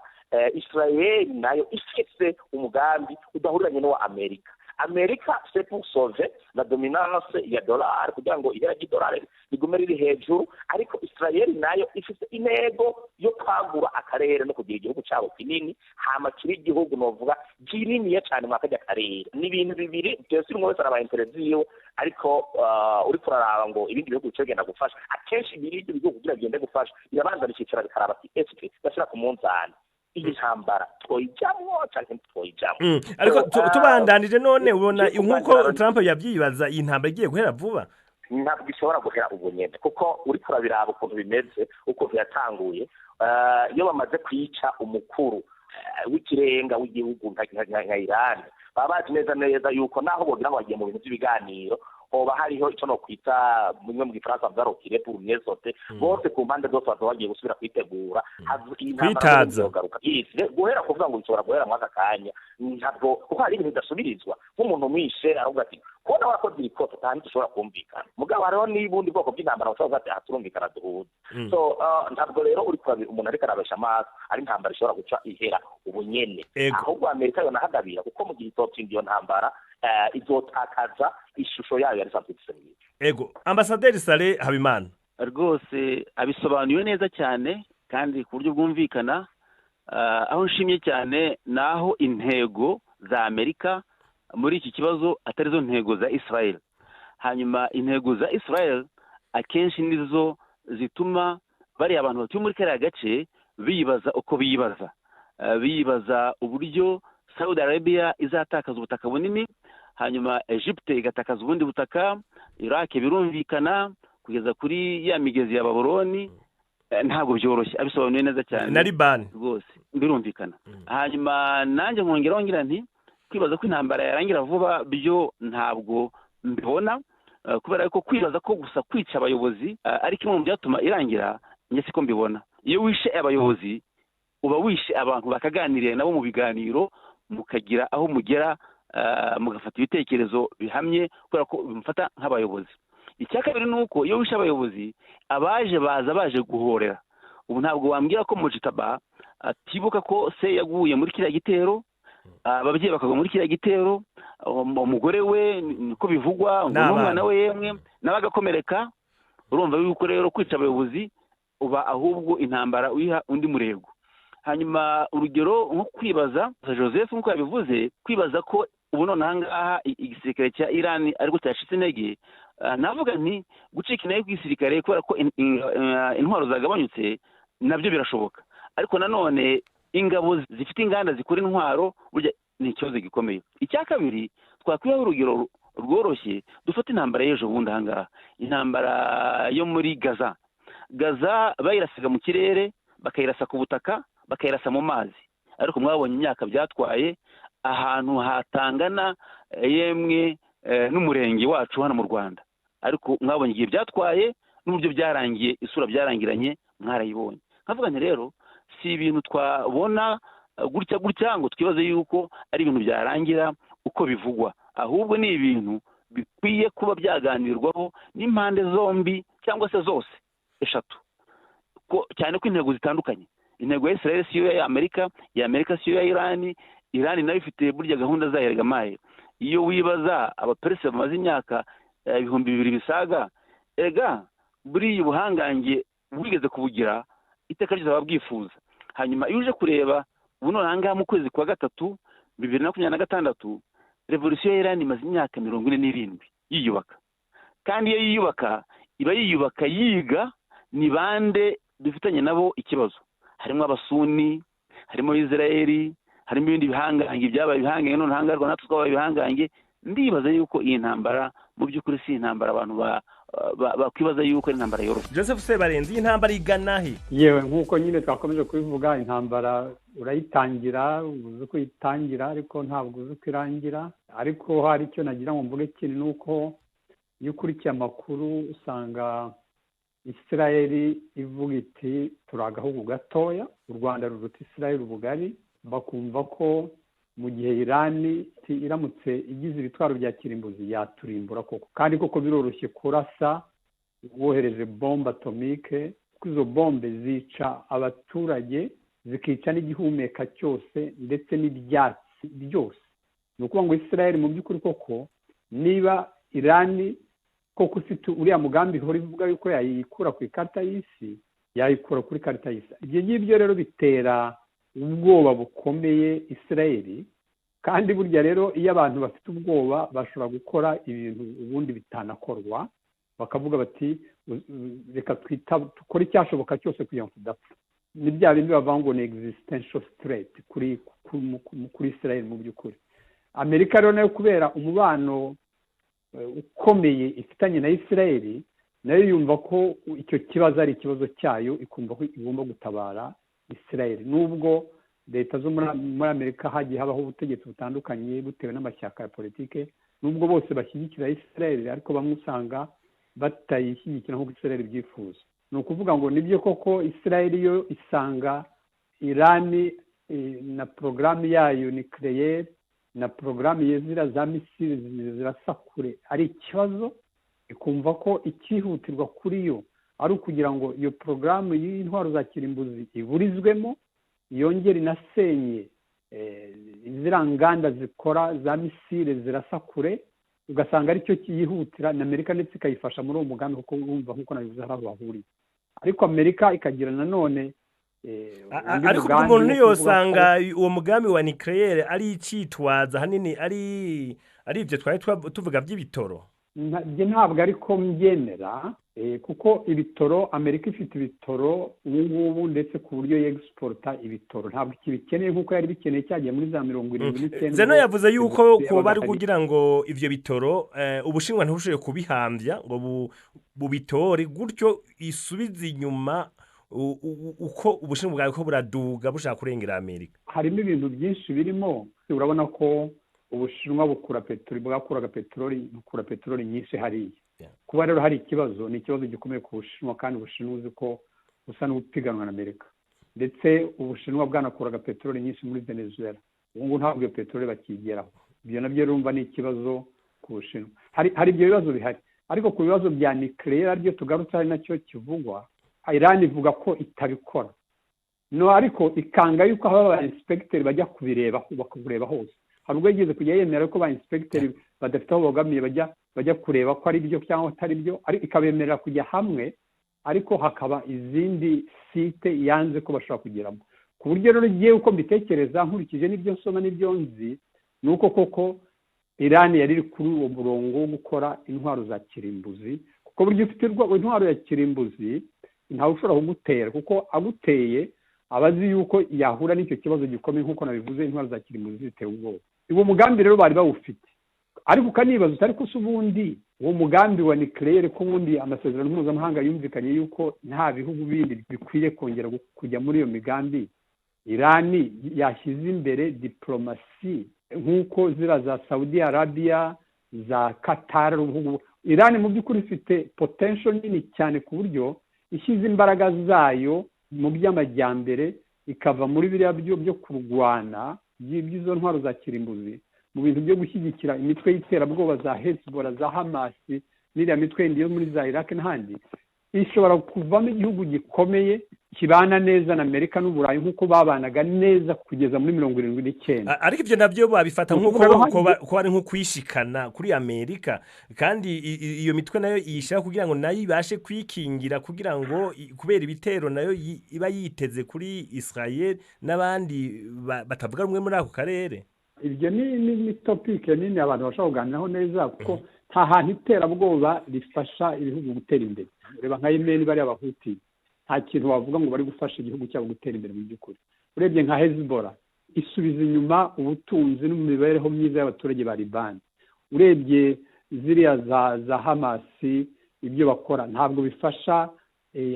Israel nayo ifise umugambi udahuriranye n'uwa Amerika. Amerika c'est pour sauver la dominance ya dollar kugira ngo ihera ry'idolari rigume riri hejuru, ariko Israel nayo ifise intego yo kwagura akarere no kugira igihugu cyabo kinini, hama kiri igihugu novuga kininiya cyane mu akarya karere. Ni ibintu bibiri byose umwe wese araba intérêt ziwe, ariko uriko uraraba ngo ibindi bihugu bice bigenda gufasha, akenshi ibindi bihugu kugira bigende gufasha birabanza bikicara bikaraba ati eske bashyira ku munzani. Iyi ntambara twoyijamwo canke ntitwoyijamwo? Ariko tubandanije none, ubona nk'uko Trump yabyibaza, iyi ntambara igiye guhera vuba? Ntabwo ishobora guhera ubu nyene, kuko uriko urabiraba ukuntu bimeze, ukuntu yatanguye. Iyo bamaze kwica umukuru w'ikirenga w'igihugu nka Iran, baba bazi neza neza yuko naho bogira ngo bagiye mu bintu by'ibiganiro, hoba hariho icyo no kwita mwe mu Gifaransa bavuga reculer pour mieux sauter. Bose ku mpande zose bazoba bagiye gusubira kwitegura kwitaza. Guhera kuvuga ngo bishobora guhera muri aka kanya, ntabwo, kuko hari ibintu bidasubirizwa. Nk'umuntu mwishe aravuga ati: "Kubona warakoze iri kosa, kandi dushobora kumvikana." Mugabo hariho n'ubundi bwoko bw'intambara bashobora kuvuga ati: "Aha turumvikana, duhuze." So ntabwo rero uri kurabira umuntu ariko arabesha amaso ari intambara ishobora guca ihera ubu nyene. Ahubwo Amerika yonahagabira, kuko mu gihe itotsinda iyo ntambara, izotakaza ishusho yayo yari isanzwe ifise mwiza. Ego, Ambasaderi Sale Habimana. Rwose abisobanuye neza cyane kandi ku buryo bwumvikana. Aho nshimye cyane ni aho intego za Amerika muri iki kibazo atari zo ntego za Israel. Hanyuma intego za Israel akenshi nizo zituma bariya abantu batuye muri kariya gace bibaza uko bibaza. Bibaza uburyo Saudi Arabia izatakaza ubutaka bunini, hanyuma Egypte igatakaza ubundi butaka, Iraq birumvikana kugeza kuri ya migezi ya Baburoni. Ntabwo byoroshye, abisobanuye neza cyane. Na Libani. Rwose birumvikana. Hanyuma nanjye nkongeraho ngira nti kwibaza ko intambara yarangira vuba byo ntabwo mbibona, kubera ko kwibaza ko gusa kwica abayobozi ari kimwe mu byatuma irangira, njye siko mbibona. Iyo wishe abayobozi, uba wishe abantu bakaganiriye nabo mu biganiro, mukagira aho mugera, mugafata ibitekerezo bihamye, kubera ko bimufata nk'abayobozi. Icya kabiri ni uko iyo wishe abayobozi, abaje baza baje guhorera. Ubu ntabwo wambwira ko Mujitaba atibuka ko se yaguye muri kiriya gitero, ababyeyi bakagwa muri kiriya gitero, umugore we niko bivugwa ngo n'umwana we, yemwe nawe agakomereka. Urumva yuko rero kwica abayobozi uba ahubwo intambara uyiha undi murego. Hanyuma urugero nko kwibaza, Joseph nk'uko yabivuze, kwibaza ko ubu none aha ngaha igisirikare cya Iran ariko cyacitse intege, navuga nti gucika intege kw'igisirikare kubera ko intwaro zagabanyutse nabyo birashoboka, ariko nanone ingabo zifite inganda zikora intwaro burya ni ikibazo gikomeye. Icya kabiri, twakwihaho urugero rworoshye, dufate intambara y'ejo bundi aha ngaha, intambara yo muri Gaza. Gaza bayirasiga mu kirere, bakayirasa ku butaka, bakayirasa mu mazi, ariko mwabonye imyaka byatwaye ahantu hatangana yemwe n'umurenge wacu hano mu Rwanda. Ariko mwabonye igihe byatwaye n'uburyo byarangiye, isura byarangiranye mwarayibonye. Nkavuga nti rero si ibintu twabona gutya gutya ngo twibaze yuko ari ibintu byarangira uko bivugwa, ahubwo ni ibintu bikwiye kuba byaganirwaho n'impande zombi cyangwa se zose eshatu, cyane ko intego zitandukanye. Intego ya Israel siyo ya Amerika, ya Amerika siyo ya Irani, Irani nayo ifite burya gahunda zayo ergamaye. Iyo wibaza abaperesi bamaze imyaka 2000 bisaga, erega buriya ubuhangange bwigeze kubugira iteka ryose baba bwifuza. Hanyuma iyo uje kureba ubu none aha ngaha mu kwezi kwa gatatu 2026, revolution ya Irani imaze imyaka 47 yiyubaka, kandi iyo yiyubaka iba yiyubaka yiga ni bande dufitanye nabo ikibazo. Harimo Abasuni, harimo Israeli, harimo ibindi bihangange byabaye ibihangange none hangarwa natwe twabaye ibihangange. Ndibaza yuko iyi ntambara mu by'ukuri si intambara abantu bakwibaza yuko ari intambara yoroshye. Joseph Sebarenzi, iyi ntambara igana he? Yewe, nk'uko nyine twakomeje kubivuga, intambara urayitangira uzi uko uyitangira, ariko ntabwo uzi uko irangira. Ariko hari icyo nagira ngo mvuge kindi, ni uko iyo ukurikiye amakuru usanga Isirayeli ivuga iti: "Turi agahugu gatoya, u Rwanda ruruta Isirayeli ubugari." Bakumva ko mu gihe Irani iramutse igize ibitwaro bya kirimbuzi yaturimbura koko. Kandi koko biroroshye kurasa wohereje bombe atomique, kuko izo bombe zica abaturage, zikica n'igihumeka cyose ndetse n'ibyatsi byose. Ni ukuvuga ngo Isirayeli mu by'ukuri koko, niba Irani koko ufite uriya mugambi ihora ivuga yuko yayikura ku ikarita y'isi, yayikura kuri karita y'isi. Ibyo ngibyo rero bitera ubwoba bukomeye Isirayeli. Kandi burya rero iyo abantu bafite ubwoba bashobora gukora ibintu ubundi bitanakorwa, bakavuga bati: "Reka twita dukore icyashoboka cyose kugira ngo tudapfa." Ni bya bindi bavuga ngo ni existential threat kuri Israel. Mu by'ukuri Amerika rero nayo, kubera umubano ukomeye ifitanye na Israel, nayo yumva ko icyo kibazo ari ikibazo cyayo, ikumva ko igomba gutabara Israel, nubwo leta zo muri Amerika hagiye habaho ubutegetsi butandukanye butewe n'amashyaka ya politike, nubwo bose bashyigikira Israel, ariko bamwe usanga batayishyigikira nk'uko Israel ibyifuza. Ni ukuvuga ngo nibyo koko, Israel yo isanga Irani na porogaramu yayo nucléaire na porogaramu ziriya za missile zirasa kure ari ikibazo, ikumva ko icyihutirwa kuri yo ari ukugira ngo iyo porogaramu y'intwaro za kirimbuzi iburizwemo, yongere inasenye ziriya nganda zikora za missile zirasa kure. Ugasanga aricyo cyihutira, na Amerika ndetse ikayifasha muri uwo mugambi, kuko urumva, nk'uko nabivuze, hari aho bahuriye. Ariko Amerika ikagira nanone undi Ariko ubwo mugambi umuntu wo kuvuga ko ntiyosanga uwo mugambi wa nucléaire ari icitwaza, hanini ari ibyo twari tuvuga by'ibitoro? Njye ntabwo ariko mbyemera, kuko ibitoro, Amerika ifite ibitoro ubu ngubu, ndetse ku buryo yexporta ibitoro, ntabwo ikibikeneye nk'uko yari bikeneye cyagiye muri za 79. Zeno yavuze yuko Ubwo kuba ari yabaga kugira ngo ivyo bitoro Ubushinwa ntibushobore kubihambya ngo bubitore, gutyo isubize inyuma uko Ubushinwa bwawe ko buraduga bushaka kurengera Amerika. Harimo ibintu byinshi birimo. Urabona ko Ubushinwa bukura peteroli, bwakuraga peteroli, bukura peteroli nyinshi hariya. Kuba rero hari ikibazo, ni ikibazo gikomeye ku Bushinwa, kandi Ubushinwa uzi ko busa n'ubupiganwa na Amerika. Ndetse Ubushinwa bwanakuraga peteroli nyinshi muri Venezuela, ubu ngubu ntabwo iyo peteroli bakigeraho. Ibyo nabyo urumva ni ikibazo ku Bushinwa. Hari ibyo bibazo bihari. Ariko ku bibazo bya nucléaire, aribyo tugarutse, ari nacyo kivugwa, Iran ivuga ko itabikora no, ariko ikanga yuko haba aba inspecteur bajya kubireba, bakabireba hose. Hari ubwo yigeze kujya yemera ko ba inspecteur badafite aho bogamiye bajya kureba ko ari byo cyangwa atari byo, ariko ikabemerera kujya hamwe, ariko hakaba izindi site yanze ko bashobora kugeramo. Ku buryo rero ngewe uko mbitekereza, nkurikije n'ibyo nsoma n'ibyo nzi, ni uko koko Iran yari iri kuri uwo murongo wo gukora intwaro za kirimbuzi, kuko buryo ufite intwaro ya kirimbuzi ntawe ushobora kugutera, kuko aguteye aba azi yuko yahura n'icyo kibazo gikomeye. Nk'uko nabivuze, intwaro za kirimbuzi ziteye ubwoba. Uwo mugambi rero bari bawufite, ariko ukanibaza uti: ariko se ubundi uwo mugambi wa nucléaire, ko ubundi amasezerano mpuzamahanga yumvikanye yuko nta bihugu bindi bikwiye kongera kujya muri iyo migambi, Irani yashyize imbere diplomasi nk'uko ziriya za Saudi Arabia, za Qatar, ibihugu? Irani mu by'ukuri ifite potential nini cyane, ku buryo ishyize imbaraga zayo mu by'amajyambere, ikava muri biriya byo kurwana by'izo ntwaro za kirimbuzi, mu bintu byo gushyigikira imitwe y'iterabwoba za Hezbollah, za Hamas n'iriya mitwe yindi yo muri za Iraq n'ahandi, ishobora kuvamo igihugu gikomeye kibana neza na Amerika n'Uburayi, nk'uko babanaga neza kugeza muri 79. Ariko ibyo nabyo babifata Ni nk'uko ukuvuga ngo ko ari nko kwishikana kuri Amerika, kandi iyo mitwe nayo iyishaka kugira ngo nayo ibashe kwikingira, kugira ngo kubera ibitero nayo iba yiteze kuri Israel n'abandi batavuga rumwe muri ako karere. Ibyo ni topic nini abantu bashobora kuganiraho neza, kuko nta hantu iterabwoba rifasha ibihugu gutera imbere. Reba nka Yemen, bariya Bahuti, nta kintu wavuga ngo bari gufasha igihugu cyabo gutera imbere. Mu by'ukuri, urebye nka Hezbollah, isubiza inyuma ubutunzi n'imibereho myiza y'abaturage ba Libani. Urebye ziriya za Hamasi, ibyo bakora ntabwo bifasha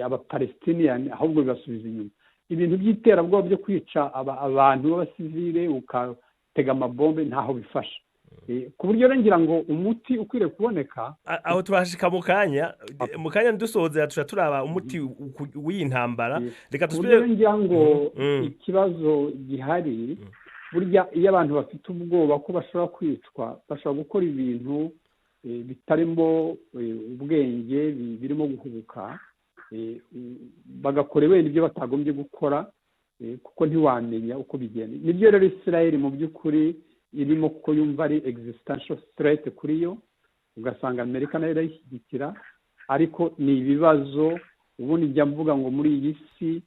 Abapalestiniyani, ahubwo bibasubiza inyuma. Ibintu by'iterabwoba byo kwica abantu b'abasivile, ukatega amabombe, ntaho bifasha. Ku buryo rero ngira ngo umuti ukwiriye kuboneka Aho turashika mu kanya dusoza, tuca turaba umuti w'iyi ntambara. Reka Ku buryo dusubire rero ngira ngo ikibazo gihari, burya iyo abantu bafite ubwoba ko bashobora kwicwa, bashobora gukora ibintu bitarimo ubwenge, birimo guhubuka, bagakora wenda ibyo batagombye gukora, kuko ntiwamenya uko bigenda. Nibyo rero Israel mu by'ukuri irimo, kuko yumva ari existential threat kuri yo. Ugasanga Amerika nayo irayishyigikira, ariko ni ibibazo. Ubundi njya mvuga ngo muri iyi si,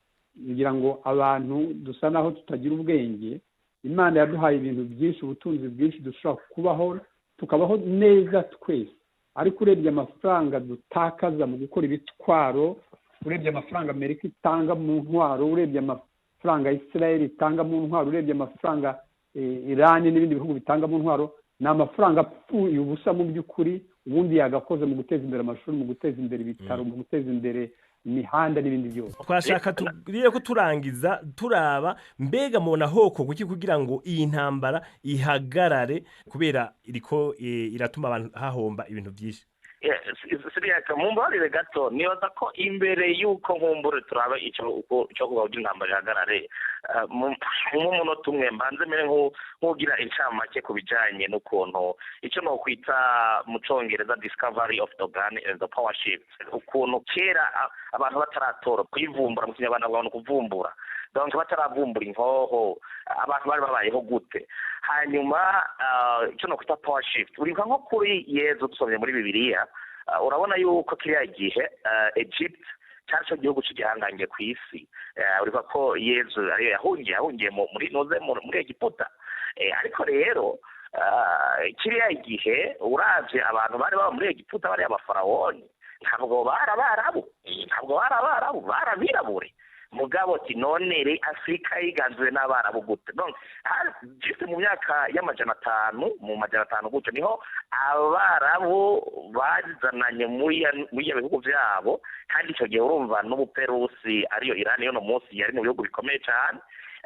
ngira ngo abantu dusa naho tutagira ubwenge. Imana yaduhaye ibintu byinshi, ubutunzi bwinshi, dushobora kubaho, tukabaho neza twese, ariko urebye amafaranga dutakaza mu gukora ibitwaro. Urebye amafaranga Amerika itanga mu ntwaro, urebye amafaranga Israel itanga mu ntwaro, urebye amafaranga Irani n'ibindi bihugu bitanga mu ntwaro, ni amafaranga apfuye ubusa mu by'ukuri. Ubundi yagakoze mu guteza imbere amashuri, mu guteza imbere ibitaro, mu guteza imbere imihanda n'ibindi byose. Twashaka tugire ko turangiza turaba mbega mubona hoko kuki kugira ngo iyi ntambara ihagarare, kubera iriko iratuma abantu hahomba ibintu byinshi. Siriyaka, mumbabarire gato, nibaza ko imbere y'uko nkumbure turaba icyo cyo kuvuga kugira intambara ihagarare, nk'umunota umwe mbanze mere nk'ugira incamake ku bijanye n'ukuntu icyo nokwita mu Congereza discovery of the gun and the power shift, ukuntu kera abantu bataratora kuyivumbura, mu Kinyarwanda bavuga ngo kuvumbura, donc bataravumbura inkoho abantu bari babayeho gute. Hanyuma icyo nokwita power shift, uribuka nko kuri Yezu, dusomye muri Bibiliya, urabona yuko kiriya gihe Egypt cyari cyo gihugu cy'igihangange ku isi. Uribuka ko Yezu ariyo yahungiye muri noze muri Egiputa. Ariko rero kiriya gihe uravye abantu bari baba muri Egiputa, bari abafarawoni, ntabwo bari Abarabu, ntabwo bari Abarabu, bari abirabure. Mugabo ati none re Afurika yiganzwe n'Abarabu gute? Donc juste mu myaka y'500, mu 500 gutyo, niho Abarabu bazananye muri ya bihugu byabo. Kandi icyo gihe urumva n'Ubuperusi, ariyo Irani y'uno munsi, yari mu bihugu bikomeye cyane.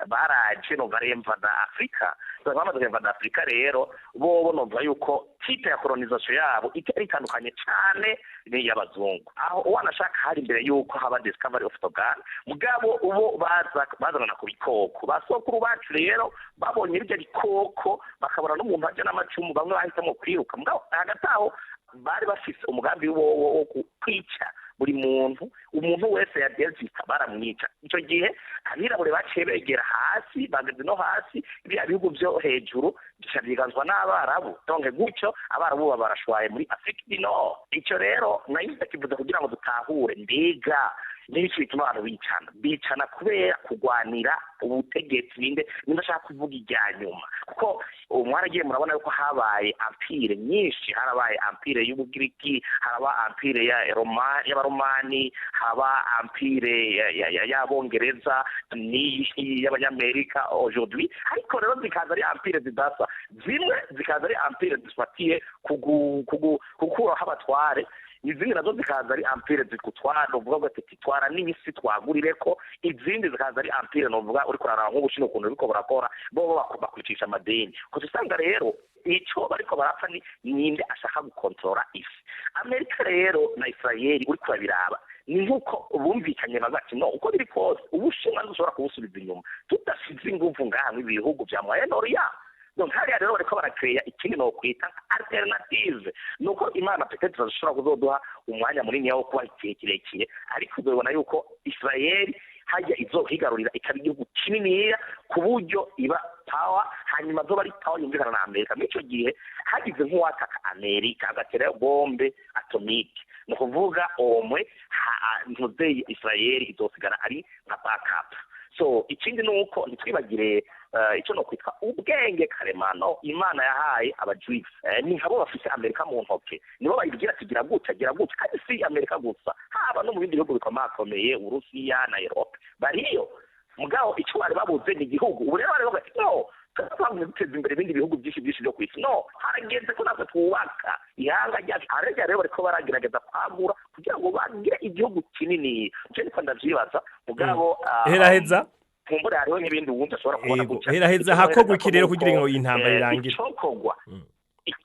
Baraje no baremva Afurika. Bamaze kwemva Afurika rero, bobo numva yuko type ya colonisation yabo itari itandukanye cyane n'iy'abazungu, aho wanashaka hari imbere yuko haba discovery of the gun. Mugabo ubo baza bazanana ku bikoko. Basokuru bacu rero babonye ibyo bikoko, bakabona n'umuntu ajya n'amacumu, bamwe bahitamo kwiruka. Mugabo hagati aho bari bafise umugambi wo kwica buri muntu, umuntu wese yadezika baramwica. Icyo gihe abirabure baciye begera hasi, bageze no hasi, biriya bihugu byo hejuru bica byiganzwa n'Abarabu. Donc gutyo Abarabu baba barashwaye muri Afrique du Nord. Icyo rero nayo ndakivuze kugira ngo dutahure mbega n'ibiki bituma abantu bicana. Bicana kubera kurwanira ubutegetsi, ninde nimba ashaka kuvuga irya nyuma. Kuko mwaragiye murabona yuko habaye empire nyinshi, harabaye empire y'Ubugiriki, haraba empire ya Roma y'Abaromani, haba empire y'Abongereza n'iy'Abanyamerika aujourd'hui. Ariko rero zikaza ari empire zidasa, zimwe zikaza ari empire zifatiye gukuraho abatware, izindi nazo zikaza ari empire zigutwara, novuga ngo ati twara n'isi twagurireko. Izindi zikaza ari empire, novuga uriko uraraba nk'Ubushinwa ukuntu buriko burakora, bo bakwicisha amadeni. Kuko usanga rero ico bariko barapfa ni ninde ashaka gukontorora isi. Amerika rero na Israeli, uriko urabiraba ni nkuko bumvikanye bagati no uko biri kose Ubushinwa ntushobora kubusubiza inyuma tudashize inguvu ngaha mu bihugu vya Moyen-Orient. Donc hariya rero bariko barakreya ikindi nokwita alternative. Nuko Imana peut-être ashobora kuzoduha umwanya munini wo kuba igihe kirekire, ariko uzobona yuko Israel hajya izohigarurira ikaba igihugu kininiya ku buryo iba power, hanyuma zoba ari power yumvikana na Amerika. Muri ico gihe hagize nk'uwataka Amerika agatera bombe atomique, ni ukuvuga omwe ntuzeye Israel izosigara ari nka backup. So ikindi ni uko ntitwibagire icyo no kwitwa ubwenge karemano Imana yahaye abajuifu. Ni nkabo bafise Amerika mu ntoke, nibo bayibwira ati gira gutya, gira gutya. Kandi si Amerika gusa, haba no mu bindi bihugu bikomakomeye, Urusiya na Europe bariyo. Mugabo icyo bari babuze ni igihugu. Ubu rero bari bavuga ati no twagumye duteza imbere ibindi bihugu byinshi byinshi byo ku isi, no harageze ko natwe twubaka ihanga ryacu. Harya rero bariko baragerageza kwagura kugira ngo bagire igihugu kinini. Icyo niko ndavyibaza. Mugabo heraheza kumbura hariho n'ibindi wumva ashobora kubona gutya. Heraheza, hakorwa iki rero kugira ngo iyi ntambara irangire?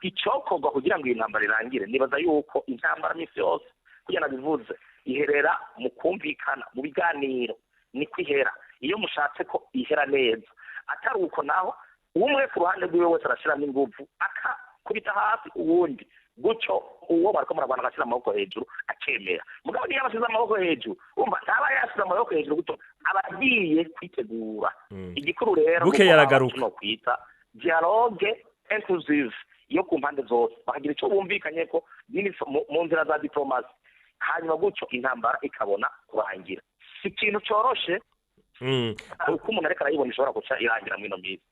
Icokorwa kugira ngo iyi ntambara irangire, nibaza yuko intambara misi yose, kugira nabivuze, iherera mu kumvikana, mu biganiro niko ihera, iyo mushatse ko ihera neza. Atari uko naho umwe ku ruhande rwiwe wese arashiramo inguvu akakubita hasi uwundi, gutyo uwo bariko murarwana agashyira amaboko hejuru akemera. Mugabo niyo abasize amaboko hejuru, urumva ntaba yasize amaboko hejuru gutyo, aba agiye kwitegura. Igikuru rero buke yaragaruka no kwita dialogue inclusive yo ku mpande zose, bakagira ico bumvikanye ko mu nzira za diplomasi, hanyuma gutyo intambara ikabona kurangira. Si ikintu coroshe, uko umuntu ariko arayibona ishobora guca irangira muri ino minsi.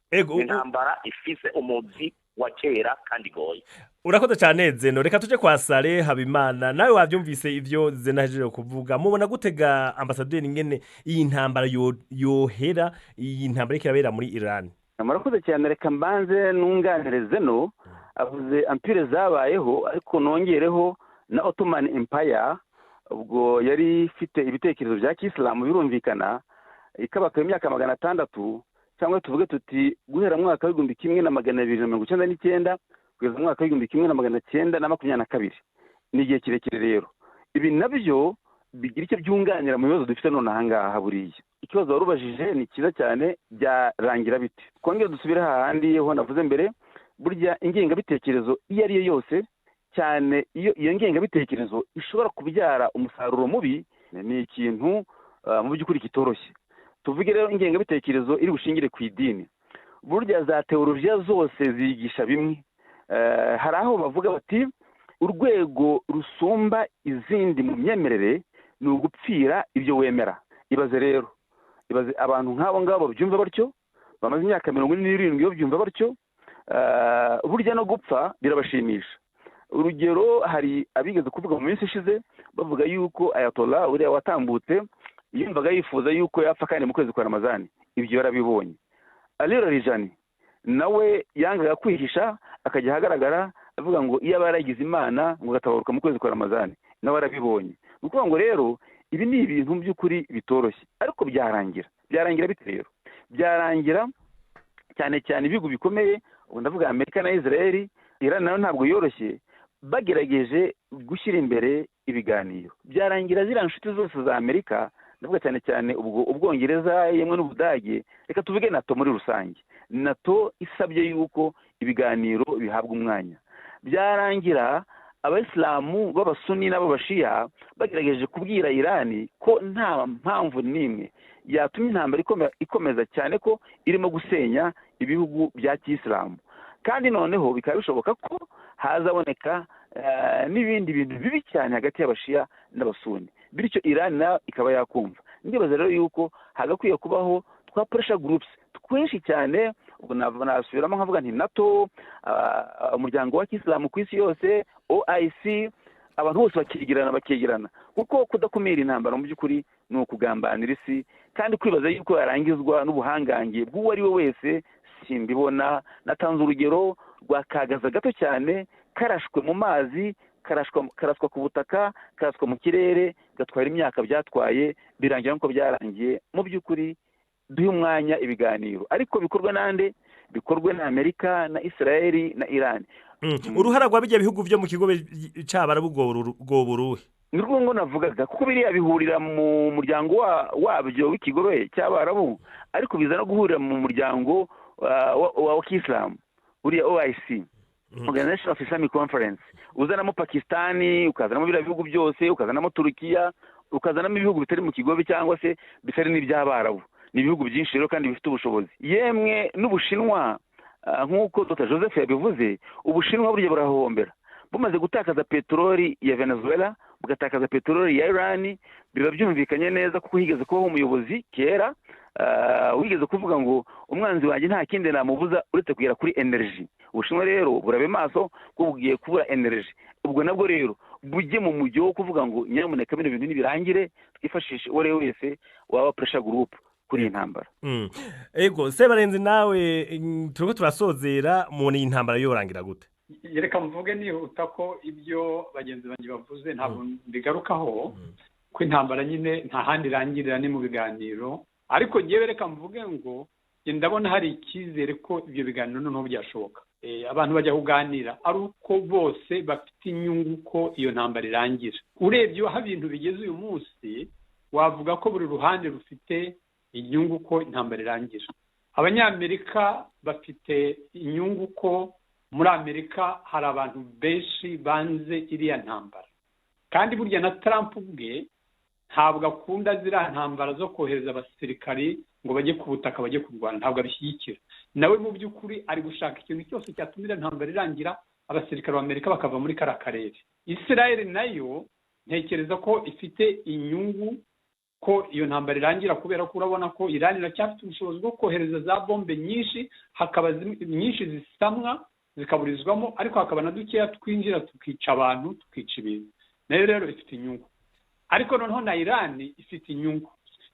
Intambara ifise umuzi. wa kera kandi igoye. Urakoze cyane Zeno. Reka tuje kwa Sare Habimana, nawe wabyumvise ivyo Zeno ahejeje kuvuga. Mubona gutega ambasaderi ingene iyi ntambara yohera, iyi ntambara iriko irabera muri Iran? Murakoze cyane. Reka mbanze nunganire Zeno, avuze empire zabayeho, ariko nongereho na Ottoman Empire, ubwo yari ifite ibitekerezo bya kisilamu birumvikana, ikabaka imyaka 600, cyangwa tuvuge tuti guhera mu mwaka w'1299 kugeza mu mwaka w'1922. Ni igihe kirekire rero. Ibi nabyo bigira icyo byunganira mu bibazo dufite none aha ngaha. Buriya ikibazo warubajije ni cyiza cyane, byarangira bite? Twongere dusubire hahandi ho navuze mbere, burya ingengabitekerezo iyo ari yo yose, cyane iyo iyo ngengabitekerezo ishobora kubyara umusaruro mubi, ni ikintu mu by'ukuri kitoroshye. Tuvuge rero ingengabitekerezo iri bushingire ku idini, burya za teolojiya zose zigisha bimwe. Hari aho bavuga bati urwego rusumba izindi mu myemerere ni ugupfira ibyo wemera. Ibaze rero, ibaze abantu nk'abo ngabo babyumva batyo, bamaze imyaka 47 babyumva batyo, burya no gupfa birabashimisha. Urugero, hari abigeze kuvuga mu minsi ishize bavuga yuko Ayatollah uriya watambutse yumvaga yifuza yuko yapfa kandi mu kwezi kwa Ramazani, ibyo yarabibonye. Ali Larijani nawe yangaga kwihisha akajya ahagaragara avuga ngo iyo aba yaragize Imana ngo agatabaruka mu kwezi kwa Ramazani, nawe arabibonye. Ni ukuvuga ngo rero ibi ni ibintu by'ukuri bitoroshye, ariko byarangira. Byarangira bite rero? Byarangira cyane cyane ibihugu bikomeye, ubu ndavuga Amerika na Israel, Iran nayo ntabwo yoroshye, bagerageje gushyira imbere ibiganiro. Byarangira ziriya nshuti zose za Amerika, ndavuga cyane cyane ubwo Ubwongereza yemwe n'Ubudage, reka tuvuge NATO muri rusange. NATO isabye yuko ibiganiro bihabwa umwanya. Byarangira abayisilamu b'abasuni n'ab'abashiya bagerageje kubwira Irani ko nta mpamvu n'imwe yatumye intambara ikomeza, cyane ko irimo gusenya ibihugu bya kisilamu. Kandi noneho bikaba bishoboka ko hazaboneka n'ibindi bintu bibi cyane hagati y'abashiya n'abasuni, bityo Iran nayo ikaba yakumva. Ndibaza rero yuko hagakwiye kubaho twa pressure groups twinshi cyane, ubwo nasubiramo nkavuga nti NATO, umuryango wa kisilamu ku isi yose, OIC, abantu bose bakegerana, kuko kudakumira intambara mu by'ukuri ni ukugambanira isi, kandi kwibaza yuko yarangizwa n'ubuhangange bw'uwo ari we wese simbibona. Natanze urugero rwa kagaza gato cyane karashwe mu mazi, karaswa ku butaka, karaswa mu kirere, gatwara imyaka byatwaye, birangira nkuko byarangiye. Mu by'ukuri duhe umwanya ibiganiro, ariko bikorwe nande? Bikorwe na Amerika na Israeli na Iran. Uruhara rwa bijya bihugu byo mu kigo cy'Abarabu rwo buruhe? Ni rwo ngo navugaga, kuko biriya bihurira mu muryango wabyo w'ikigobe cy'Abarabu, ariko biza no guhurira mu muryango wa kisilamu, uriya OIC, Organization of Islamic Conference, uzanamo Pakistani, ukazanamo biriya bihugu byose, ukazanamo Turukiya, ukazanamo ibihugu bitari mu kigobe cyangwa se bitari n'iby'Abarabu. Ni ibihugu byinshi rero kandi bifite ubushobozi, yemwe n'Ubushinwa. Nk'uko Dr Joseph yabivuze, Ubushinwa burya burahombera, bumaze gutakaza peteroli ya Venezuela, bugatakaza peteroli ya Iran. Biba byumvikanye neza, kuko higeze kubaho umuyobozi kera wigeze kuvuga ngo umwanzi wanjye nta kindi namubuza uretse kugera kuri energy. Ubushinwa rero burabe maso ko bugiye kubura energy. Ubwo nabwo rero bujye mu mujyo wo kuvuga ngo nyamuneka bino bintu nibirangire, twifashishe uwo ari we wese waba pressure group kuri iyi ntambara. Ego Sebarenzi, nawe turiko turasozera, mubona iyi ntambara yorangira gute? Reka mvuge nihuta ko ibyo bagenzi banjye bavuze ntabwo mbigarukaho, ko intambara nyine nta handi irangirira, ni mu biganiro. Ariko ngewe reka mvuge ngo njye ndabona hari icyizere ko ibyo biganiro noneho byashoboka. Abantu bajya kuganira ari uko bose bafite inyungu ko iyo ntambara irangira. Urebye aho ibintu bigeze uyu munsi, wavuga ko buri ruhande rufite inyungu ko intambara irangira. Abanyamerika bafite inyungu ko muri Amerika hari abantu benshi banze iriya ntambara, kandi burya na Trump ubwe ntabwo akunda ziriya ntambara zo kohereza abasirikari ngo bajye ku butaka, bajye kurwana, ntabwo abishyigikira. Nawe mu by'ukuri ari gushaka ikintu cyose cyatuma iriya ntambara irangira, abasirikare b'Amerika bakava muri kariya karere. Israel nayo ntekereza ko ifite inyungu ko iyo ntambara irangira, kubera ko urabona ko Iran iracyafite ubushobozi bwo kohereza za bombe nyinshi, hakaba nyinshi zisamwa. zikaburizwamo, ariko hakaba na dukeya twinjira tukica abantu, tukica ibintu. Nayo rero ifite inyungu. Ariko noneho na Irani ifite inyungu,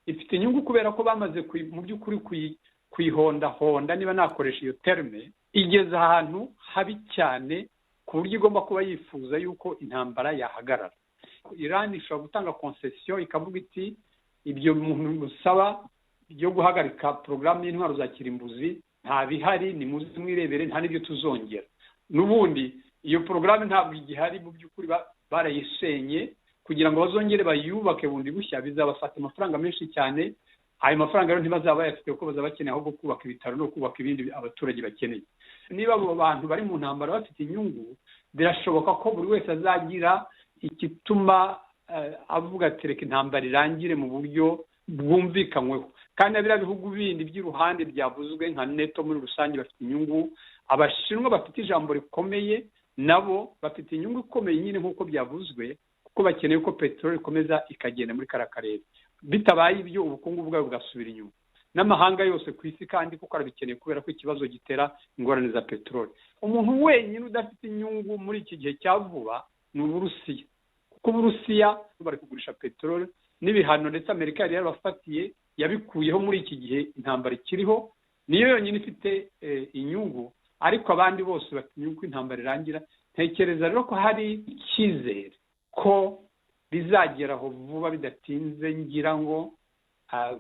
ifite inyungu kubera ko bamaze mu by'ukuri kuyihondahonda, niba nakoresha iyo terme, igeze ahantu habi cyane ku buryo igomba kuba yifuza yuko intambara yahagarara. Irani ishobora gutanga concession, ikavuga iti: "Ibyo muntu musaba byo guhagarika porogaramu y'intwaro za kirimbuzi nta bihari, ni muze mwirebere, nta n'ibyo tuzongera." N'ubundi iyo porogaramu ntabwo igihari mu by'ukuri, barayisenye. Kugira ngo bazongere bayubake bundi bushya bizabafata amafaranga menshi cyane. Ayo mafaranga rero ntibazaba bayafite, kuko bazaba bakeneye ahubwo kubaka ibitaro no kubaka ibindi abaturage bakeneye. Niba abo bantu bari mu ntambara bafite inyungu, birashoboka ko buri wese azagira igituma avuga ati: "Reka intambara irangire mu buryo bwumvikanyweho." Kandi na biriya bihugu bindi by'iruhande byavuzwe nka NATO muri rusange bafite inyungu. Abashinwa bafite ijambo rikomeye, nabo bafite inyungu ikomeye nyine nk'uko byavuzwe, kuko bakeneye ko peteroli ikomeza ikagenda muri kariya karere. Bitabaye ibyo, ubukungu bwabo bwasubira inyuma n'amahanga yose ku isi, kandi kuko arabikeneye kubera ko ikibazo gitera ingorane za peteroli. Umuntu wenyine udafite inyungu muri iki gihe cya vuba ni Uburusiya, kuko Uburusiya bari kugurisha peteroli, n'ibihano ndetse Amerika yari yarabafatiye yabikuyeho muri iki gihe intambara ikiriho. Niyo yonyine ifite inyungu, ariko abandi bose bafite inyungu ko intambara irangira. Ntekereza rero ko hari icyizere ko bizageraho vuba bidatinze, ngira ngo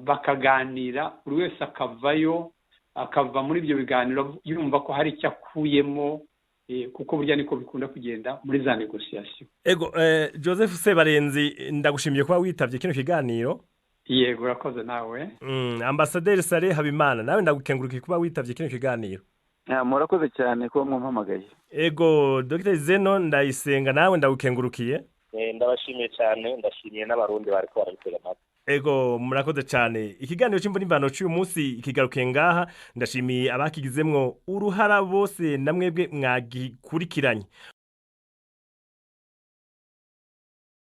bakaganira, buri wese akavayo, akava muri ibyo biganiro yumva ko hari icyo akuyemo, kuko burya niko bikunda kugenda muri za négociations. Ego, Joseph Sebarenzi, ndagushimiye kuba witabye kino kiganiro. Yego, urakoze nawe. Ambasaderi Saleh Habimana, nawe ndagukengurukiye kuba witabye kino kiganiro. Murakoze cyane kuba mwampamagaye. Ego, Dr Zeno Ndayisenga, nawe ndagukengurukiye. Ndabashimiye cyane, ndashimiye n'Abarundi bari ko barabitega amatwi. Ego, murakoze cyane. Ikiganiro c'Imvo n'Imvano c'uyu munsi kigarukiye ngaha. Ndashimiye abakigizemwo uruhara bose, namwebwe mwagikurikiranye.